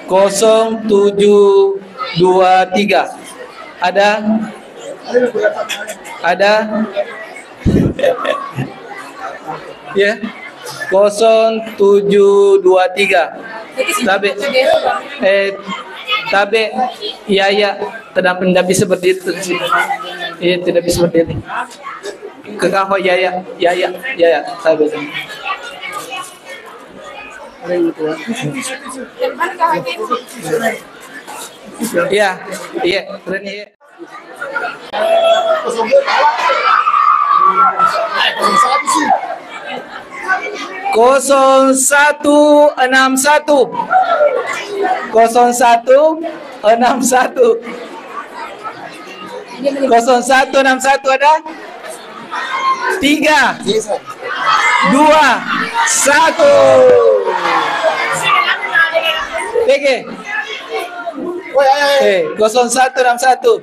Kosong tujuh dua tiga. Ada? Ada? Ya. Kosong tujuh dua tiga. Tabe. Eh, tabe. Ya, ya. Tidak, tidak bisa berdiri. Iya, tidak bisa berdiri. Ke kaho, ya, ya. Ya, ya. Ya, ya. Tabe. Iya, iya. Keren, iya. Kosong satu enam satu. Kosong satu enam satu. Kosong satu enam satu ada? Tiga, dua, satu. P G. Eh, kosong satu enam satu.